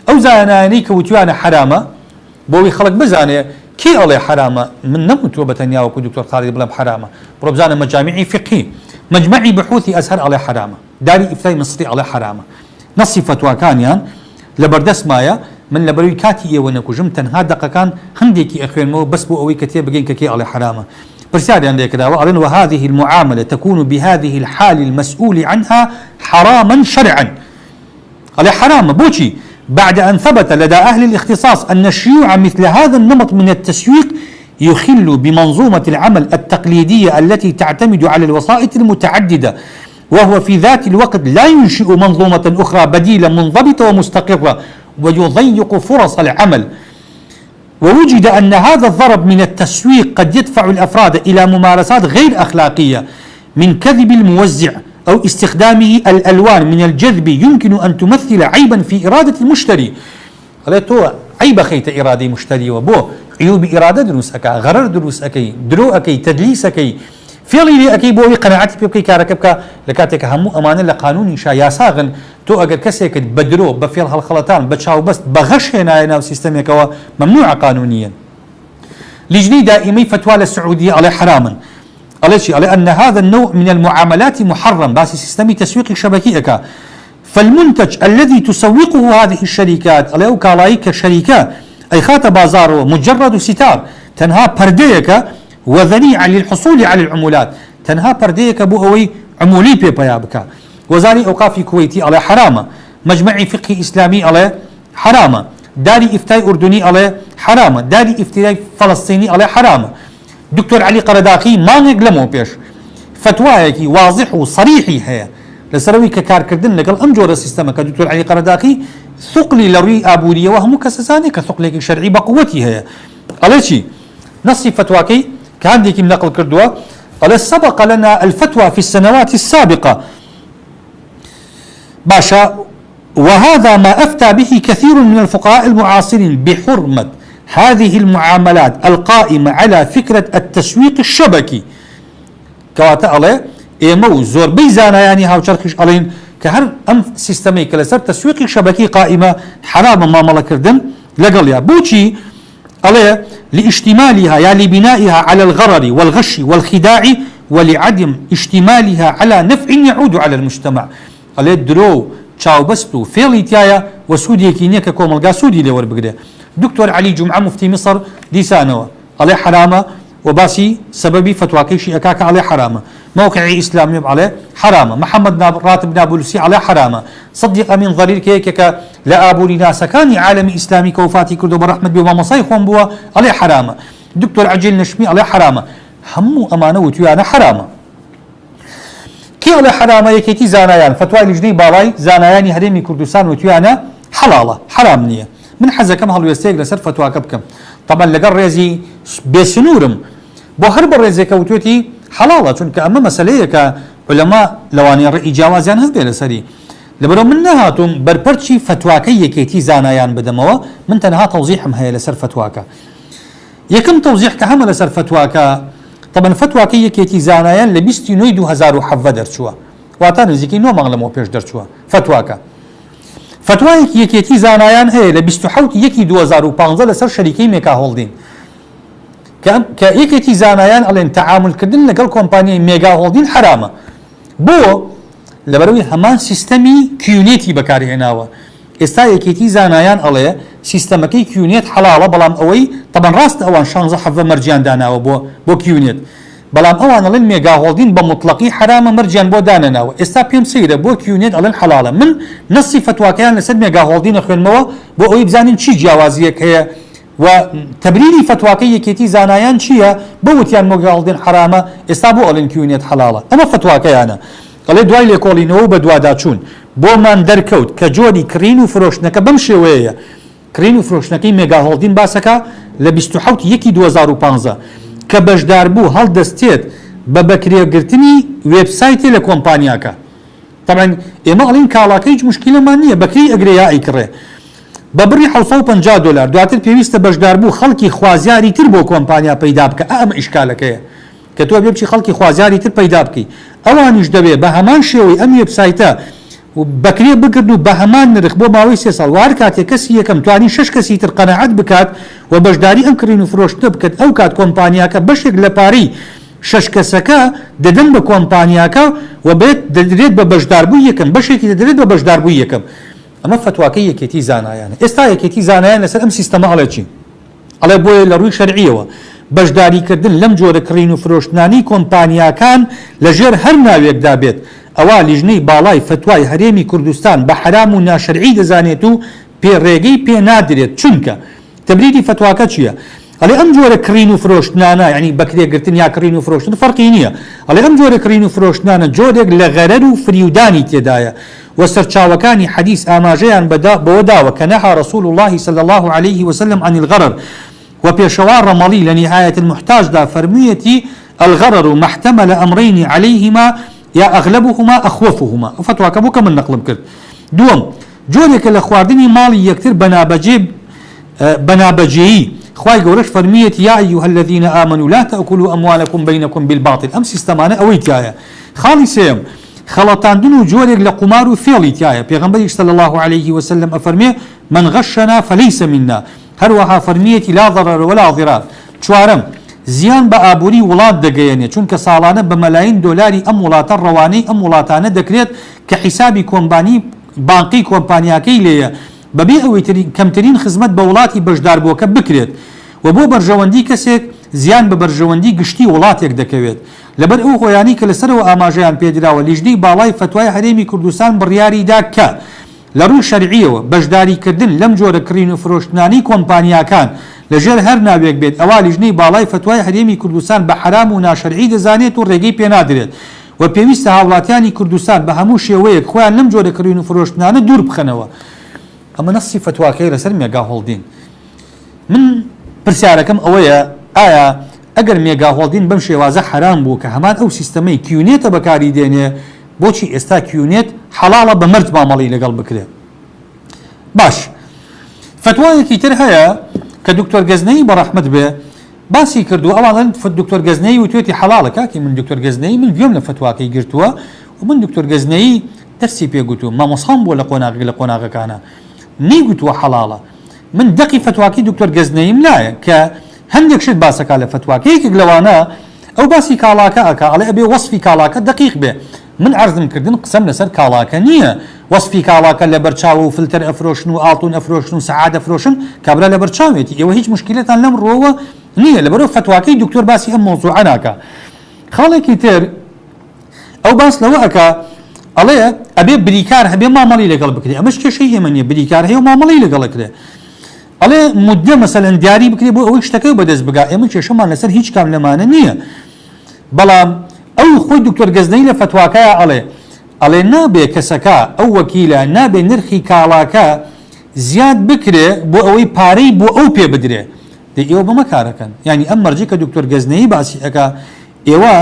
[SPEAKER 1] ئەو زانایانەی کە وتویانە حەرامە بۆ ئەوەی خەڵک بزانێ کێ ئەڵێ حەرامە من نەموتووە بە تەنیا وەکو دکتۆر خالید بڵێم حەرامە بڕۆ بزانە مەجامیعی فیقهی مەجمەعی بحوثی ئەزهەر ئەڵێ حەرامە. داری ئیفتای میسری ئەڵێ حەرامە. نەسی فەتواکانیان لەبەردەستمایە، من لەبەروی کاتی ئێوە نەکوژم تەنها دەقەکان هەندێکی ئەخوێنمەوە بەس بۆ ئەوەی کە تێبگەین کە کێ ئەڵێ حەرامە. پرسیاریان لێکراوە ئەڵێن وهذه المعاملە تكون بهذه الحال المسئول عنها حراما شرعا ئەڵێ حەرامە بۆچی؟ بعد أن ثبت لدى أهل الاختصاص أن شيوع مثل هذا النمط من التسويق يخل بمنظومة العمل التقليدية التي تعتمد على الوسائط المتعددة. وهو في ذات الوقت لا ينشئ منظومة أخرى بديلة منضبطة ومستقرة ويضيق فرص العمل. ووجد أن هذا الضرب من التسويق قد يدفع الأفراد إلى ممارسات غير أخلاقية من كذب الموزع أو استخدامه الألوان من الجذب يمكن أن تمثل عيبا في إرادة المشتري. ئەڵێ تۆ عەیب ئەخەیتە ئیرادەی مشتەریەوە بۆ عیوبی ئیرادە دروست ئەکا غەرەر دروست ئەکەی درۆ ئەکەی تەدلیس ئەکەی فێڵی لێ ئەکەی بۆ ئەوەی قەناعەتی پێ بکەی کارەکە بکا لە کاتێک کە هەموو ئەمانە لە قانونیشا یاساغن تۆ ئەگەر کەسێکت بە درۆ بە فێڵ هەڵخەڵەتان بە چاوبەست بە غەش هێنایە ناو سیستەمێکەوە مەمنوعە قانونیەن. لیژنەی دائیمەی فەتوا لە سعودیە ئەڵێ حەرامن. ئەڵێ چی؟ ئەڵێ ان هذا النوع من المعاملات محرم باسی سیستەمی تەسویقی شەبەکی ئەکا فالمنتج الذی تسوقه هذه الشرکات ئەڵێ ئەو کاڵایەی کە شەریکە ئەیخاتە بازاڕەوە مجرد ستار تەنها پەردەیەکە وذریعە للحصول علی العمولات تەنها پەردەیەکە بۆ ئەوەی عمولی پێ پەیا بکا. وەزاری ئەوقافی کوەیتی ئەڵێ حەرامە. مەجمەعی فیقهی ئیسلامی ئەڵێ حەرامە. داری ئیفتای ئوردونی ئەڵێ حەرامە. داری ئیفتای فەلەستینی ئەڵێ حەرامە. دکتۆر عەلی قەرەداخی مانگێک لەمەو پێش فەتوایەکی وازح و سەریحی هەیە لەسەر ئەوەی کە کارکردن لەگەڵ ئەم جۆرە سیستەمە کە دکتۆر عەلی قەرەداخی ثقلی لە ڕووی ئابوورییەوە هەموو کەس ئەزانێ کە ثقلێکی شەرعی بە قووەتی هەیە ئەڵێ چی؟ نەصی فەتواکەی کە هەندێکیم نەقڵ کردووە ئەڵێ سبق لنا الفتوى في السنوات السابقة باشە وهذا ما أفتى به كثير من الفقهاء المعاصرين بحرمة هذه المعاملات القائمة على فكرة التسويق الشبكي کەواتە ئەڵێ ئێمە و زۆربەی زانایانی هاوچەرخیش ئەڵێین کە هەر ئەم سیستەمەی کە لەسەر تەسویقی شەبەکی قائیمە حەرامە مامەڵەکردن لەگەڵیا بۆچی ئەڵێ لاشتمالها یا لبنائها على الغرر والغش والخداع ولعدم اشتمالها على نفع يعود على المجتمع ئەڵێ درۆ و چاوبەست و فێڵی تیایە و سوودێکی نیە کە کۆمەڵگا سوودی لێ وەربگرێ. دکتۆر عەلی جومعە موفتی میسڕ دیسانەوە ئەڵێ حەرامە و باسی سەبەبی فەتواکەیشی ئەکا کە ئەڵێ حەرامە. مەوقعی ئیسلام وێب ئەڵێ حەرامە. محەمەد ڕاتب نابلوسی ئەڵێ حەرامە. سدیق ئەمین ضەریر کە یەکێکە لە ئابووریناسەکانی عالەمی ئیسلامی کە وەفاتی کردووە بە ڕەحمەت بێ و مامۆستای خۆم بووە ئەڵێ حەرامە. دکتۆر عەجیل نەشمی ئەڵێ حەرامە. هەموو ئەمانە وتویانە حەرامە. کێ ئەڵێ حەرامە؟ یەکێتی زانایان، فەتوای لیژنەی باڵای زانایانی هەرێمی کوردستان وتویانە حەڵاڵە، حەرام نییە. من حەزەکەم هەڵوێستەیەک لەسەر فەتواکە بکەم، تەبعەن لەگەڵ ڕێزی بێ سنوورم بۆ هەر بەڕێزێک کە وتوێتی حەڵاڵە، چونکە ئەمە مەسەلەیەکە عولەما لەوانەیە ڕەئی جیاوازیان هەبێ لەسەری. لەبەرئەوە من نەهاتووم بەرپەرچی فەتواکەی یەکێتی زانایان بدەمەوە، من تەنها تەوزیحم هەیە لەسەر فەتواکە. یەکەم تەوزیح کە هەمە لەسەر فەتواکە، تەبەن فەتواکەی یەکێتی زانایان لە 20 ی نۆی 2017 دەرچووە، واتا نزیکەی نۆ مانگ لەمەو پێش دەرچووە فەتواکە. فەتوایەکی یەکێتی زانایان هەیە لە 27 ی یەکی 2015 لەسەر شەریکەی مێکا هۆڵدین کە کە یەکێتی زانایان ئەڵێن تەعامول کردن لەگەڵ کۆمپانیای مێگا هۆڵدین حەرامە. بۆ؟ لەبەرئەوەی هەمان سیستەمی کیونێتی بەکارهێناوە. ئێستا یەکێتی زانایان ئەڵێ سیستەمەکەی کیونێت حەڵاڵە بەڵام ئەوەی تەبەن ڕاستە ئەوان شانزە حەڤە مەرجیان داناوە بۆ بۆ کیونێت بەڵام ئەوان ئەڵێن مێگا هۆڵدین بە موتڵەقی حەرامە مەرجیان بۆ دانەناوە ئێستا پێم سەیرە بۆ کیونێت ئەڵێن حەڵاڵە من نەسی فەتواکەیان لەسەر مێگا هۆڵدین ئەخوێنمەوە بۆ ئەوەی بزانین چی جیاوازیەک هەیە و تەبریری فەتواکەی یەکێتی زانایان چیە بۆ وتیان مێگا هۆڵدین حەرامە ئێستا بۆ ئەڵێن کیونێت حەڵاڵە ئەمە فەتواکەیانە ئەڵێ دوای لێکۆڵینەوە و بەدواداچوون بۆمان دەرکەوت کە جۆری کڕین و فرۆشتنەکە بەم شێوەیەیە، کڕین و فرۆشتنەکەی مێگا هۆڵدین باسەکە لە 27 ی یەکی 2015 کە بەشداربوو هەڵدەستێت بە بەکرێگرتنی وێبسایتێ لە کۆمپانیاکە. تەبعەن ئێمە ئەڵێین کاڵاکە هیچ موشکیلەمان نییە بەکرێی ئەگرێ یا ئەیکڕێ بە بڕی 750 دۆلار، دواتر پێویستە بەشداربوو خەڵکی خوازیاری تر بۆ کۆمپانیا پەیدا بکا، ئا ئەمە ئیشکالەکەیە. کە تۆ ئەبێ بچی خەڵکی خوازیاری تر پەیدا بکەی ئەوانیش دەبێ بە هەمان شێوەی ئەم وێبسایتە بەکرێ بگرن و بە هەمان نرخ بۆ ماوەی سێ ساڵ وە هەر کاتێ کەسی یەکەم توانی شەش کەسی تر قەناعەت بکات و بەشداری ئەم کڕین و فرۆشتنە بکەن ئەو کات کۆمپانیاکە بەشێک لە پارەی شەش کەسەکە دەدەن بە کۆمپانیاکە و بێت دەدرێت بە بەشداربووی یەکەم بەشێکی دەدرێت بە بەشداربووی یەکەم ئەمە فەتواکەی یەکێتی زانایانە ئێستا یەکێتی زانایان لەسەر ئەم سیستەمە ئەڵێ چی؟ ئەڵێ بۆیە لە ڕووی شەرعییەوە بەشداریکردن لەم جۆرە کڕین و فرۆشتنانەی کۆمپانیاکان لە ژێر هەر ناوێکدا بێت ئەوا لیژنەی باڵای فەتوای هەرێمی کوردستان بە حەرام و ناشەرعی دەزانێت و پێ ڕێگەی پێ نادرێت چونکە تەبریری فەتواکە چییە؟ ئەڵێ ئەم جۆرە کڕین و فرۆشتنانە، یانی بەکرێ گرتن یا کڕین و فرۆشتن فەرقی نییە، ئەڵێ ئەم جۆرە کڕین و فرۆشتنانە جۆرێک لە غەرەر و فریودانی تێدایە و سەرچاوەکانی حەدیس ئاماژەیان بەوە داوە کە نهی رسول اللە صلی اللە علیه وسلم عن الغرر و پێشەوا ڕەمەڵی لە نهایە المحتاج دا فەرموویەتی الغرر ما احتمل امرین علیهما یا اغلبهما اخوفهما ئەو فەتواکە بوو کە من نەقڵم کرد. دووەم، جۆرێکە لە خواردنی ماڵی یەکتر بە نابەجێ بە نابەجێیی، خوای گەورەش فەرموویەتی یا ایها الذین آمنوا لا تأکلوا اموالکم بینکم بالباطل ئەم سیستەمانە ئەوەی تیایە. خاڵی سێیەم، خەڵەتاندن و جۆرێک لە قومار و فێڵی تیایە، پێغەمبەریش صلی اللە علیه وسلم ئەفەرموێ من غشنا فلیس منا هەروەها فەرموویەتی لا ضرر ولا ضرار. چوارەم، زیان بە ئابووری وڵات دەگەیەنێ، چونکە ساڵانە بە مەلاین دۆلاری ئەم وڵاتە ڕەوانەی ئەم وڵاتانە دەکرێت کە حیسابی کۆمبانی بانقی کۆمپانیاکەی لێیە بەبێ ئەوەی کەمترین خزمەت بە وڵاتی بەشداربووەکە بکرێت و بۆ بەرژەوەندی کەسێک زیان بە بەرژەوەندی گشتی وڵاتێک دەکەوێت. لەبەر ئەو هۆیانەی کە لەسەرەوە ئاماژەیان پێدراوە لیژنەی باڵای فەتوای هەرێمی کوردستان بڕیاریدا کە لە ڕووی شەرعییەوە بەشداری کردن لەم جۆرە کڕین و فرۆشتنانەی کۆمپانیاکان لە ژێر هەر ناوێک بێت ئەوا لیژنەی باڵای فەتوای هەرێمی کوردستان بە حەرام و ناشەرعی دەزانێت و ڕێگەی پێنادرێت و پێویستە هاوڵاتیانی کوردستان بە هەموو شێوەیەک خۆیان لەم جۆرە کڕین و فرۆشتنانە دوور بخەنەوە. ئەمە نەسی فەتواکەیە لەسەر مێگا هۆڵدین. من پرسیارەکەم ئەوەیە ئایا ئەگەر مێگا هۆڵدین بەم شێوازە حەرام بوو کە هەمان ئەو سیستەمەی کیونێتە بەکاری دێنێ بۆچی ئێستا کیونێت حەڵاڵە بە مەرج مامەڵەی لەگەڵ بکرێ؟ باش فەتوایەکی تر هەیە کە دکتۆر گەزنەیی بەڕەحمەت بێ باسی کردووە ئەوان ئەڵێن دکتۆر گەزنەیی وتوێتی حەڵاڵە کاکی من دکتۆر گەزنەیی من گوێم لە فەتواکەی گرتووە و من دکتۆر گەزنەیی دەرسی پێ گوتووم مامۆسام بووە لە قۆناغێک لە قۆناغەکانە نەیگوتووە حەڵاڵە من دەقی فەتواکەی دکتۆر گەزنەییم لایە کە هەندێک شت باسەکا لە فەتواکە یەکێک لەوانە ئەو باسی کاڵاکە ئەکا ئەڵێ ئەبێ وەسفی کاڵاکە دەقیق بێ من عەرزم کردن قسەم لەسەر کاڵاکە نییە وەسفی کاڵاکە لەبەر چاوە و فلتەر ئەفرۆشن و ئاڵتون ئەفرۆشن و سەعات ئەفرۆشن کابرا لەبەر چاوێتی ئێوە هیچ موشکیلەتان لەم ڕووەوە نییە لەبەرئەوە فەتواکەی دکتۆر باسی ئەم مەوزوعە ناکا خاڵێکی تر ئەو باس لەوە ئەکا ئەڵێ ئەبێ بریکار هەبێ مامەڵی لەگەڵ بکرێ ئەمەش کێشەی ئێمە نییە بریکار هەیە و مامەڵەی لەگەڵ ئەکرێ ئەڵێ مدە مەسەلەن دیاری بکرێ بۆ ئەوەی شتەکەی بەدەست بگا ئێمە کێشەمان لەسەر هیچ کام لەمانە نییە بەڵام ئەو خۆی دکتۆر گەزنەی لە فەتواکەیا ئەڵێ ئەڵێ نابێ کەسەکە ئەو وەکیلە نابێ نرخی کاڵاکە زیاد بکرێ بۆ ئەوەی پارەی بۆ ئەو پێ بدرێ دەی ئێوە بەمە کارەکەن یانی ئەم مەرجەی کە دکتۆر گەزنەیی باسی ئەکا ئێوە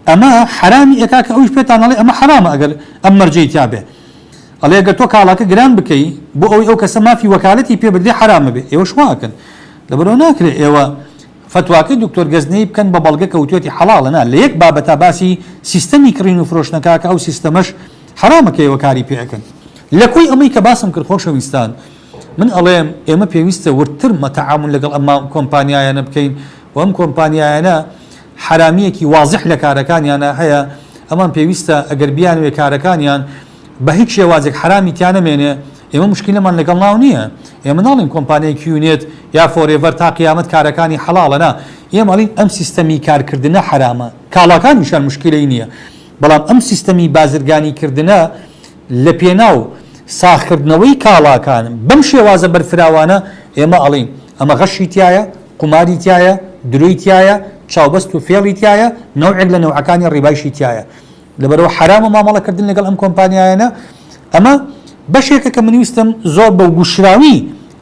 [SPEAKER 1] ئەمە حەرامی ئەکا کە ئەویش پێتان ئەڵێ ئەمە حەرامە ئەگەر ئەم مەرجەی تیا بێ ئەڵێ گەر تۆ کاڵاکە گران بکەی بۆ ئەوەی ئەو کەسە مافی وەکالەتی پێ بدرێ حەرامە بێ ئێوەش وا ئەکەن لەبەرئەوە ناکرێ ئێوە فەتواکەی دکتۆر گەزنەیی بکەن بە بەڵگە کە وتوێتی حەڵاڵە نا لە یەک بابەتا باسی سیستەمی کڕین و فرۆشتنەکە کە ئەو سیستەمەش حەرامە کە ئێوە کاری پێ ئەکەن لە کۆی ئەمەی کە باسم کرد خۆشەویستان من ئەڵێم ئێمە پێویستە وردتر تەعامول لەگەڵ ئەم کۆمپانیایانە بکەین و ئەم کۆمپانیایانە حەرامییەکی وازح لە کارەکانیانا هەیە، ئەمان پێویستە ئەگەر بیانەوێ کارەکانیان بە هیچ شێوازێک حەرامی تیا نەمێنێ، ئێمە موشکیلەمان لەگەڵ ناو نییە، ئێمە ناڵێین کۆمپانیای کیونێت یا فۆرێڤەر تا قیامەت کارەکانی حەڵاڵە، نا، ئێمە ئەڵێین ئەم سیستەمی کارکردنە حەرامە، کاڵاکانیشیان موشکیلەی نییە، بەڵام ئەم سیستەمی بازرگانی کردنە لە پێناو ساغکردنەوەی کاڵاکان بەم شێوازە بەرفراوانە، ئێمە ئەڵێین ئەمە غەشی تیایە، قوماری تیایە، درۆی تیایە، چاوبەست و فێڵی تیایە، نەوعێک لە نەوعەکانی ڕیبایشی تیایە. لەبەرئەوە حەرامە مامەڵە کردن لەگەڵ ئەم کۆمپانیایانە. ئەمە بەشێکە کە من ویستم زۆر بە گوشراوی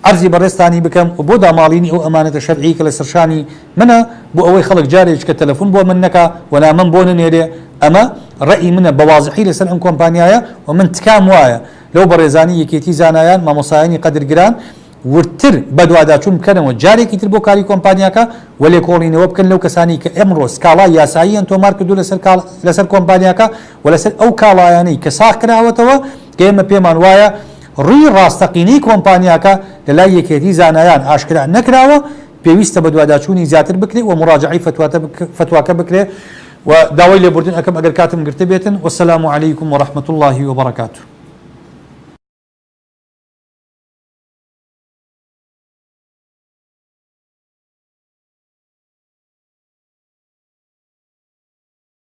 [SPEAKER 1] عەرزی بەڕێزتانی بکەم و بۆ داماڵینی ئەو ئەمانەتە شەرعی کە لەسەر شانی منە بۆ ئەوەی خەڵک جارێکیکە تەلەفون بۆ من نەکا و نامەم بۆ نەنێرێ ئەمە ڕەئی منە بە وازحی لەسەر ئەم کۆمپانیایە و من تکام وایە لەو بەڕێزانی یەکێتی زانایان مامۆستایانی قەدرگران وردتر بەدواداچوون بکەنەوە جارێکی تر بۆ کاری کۆمپانیاکە و لێکۆڵینەوە بکەن لەو کەسانەی کە ئەمڕۆ سکاڵای یاساییان تۆمار کردووە لەسەر لەسەر کۆمپانیاکە و لەسەر ئەو کاڵایانەی کە ساغ کراوەتەوە کە ئێمە پێمان وایە ڕووی ڕاستەقینەی کۆمپانیاکە لەلای یەکێتی زانایان ئاشکرا نەکراوە پێویستە بەدواداچوونی زیاتر بکرێ و مڕاجەعەی فەتواکە بکرێ و داوای لێبوردن ئەکەم ئەگەر کاتم گرتبێتن والسلام علیکم ورحمة اللە وبرکاته.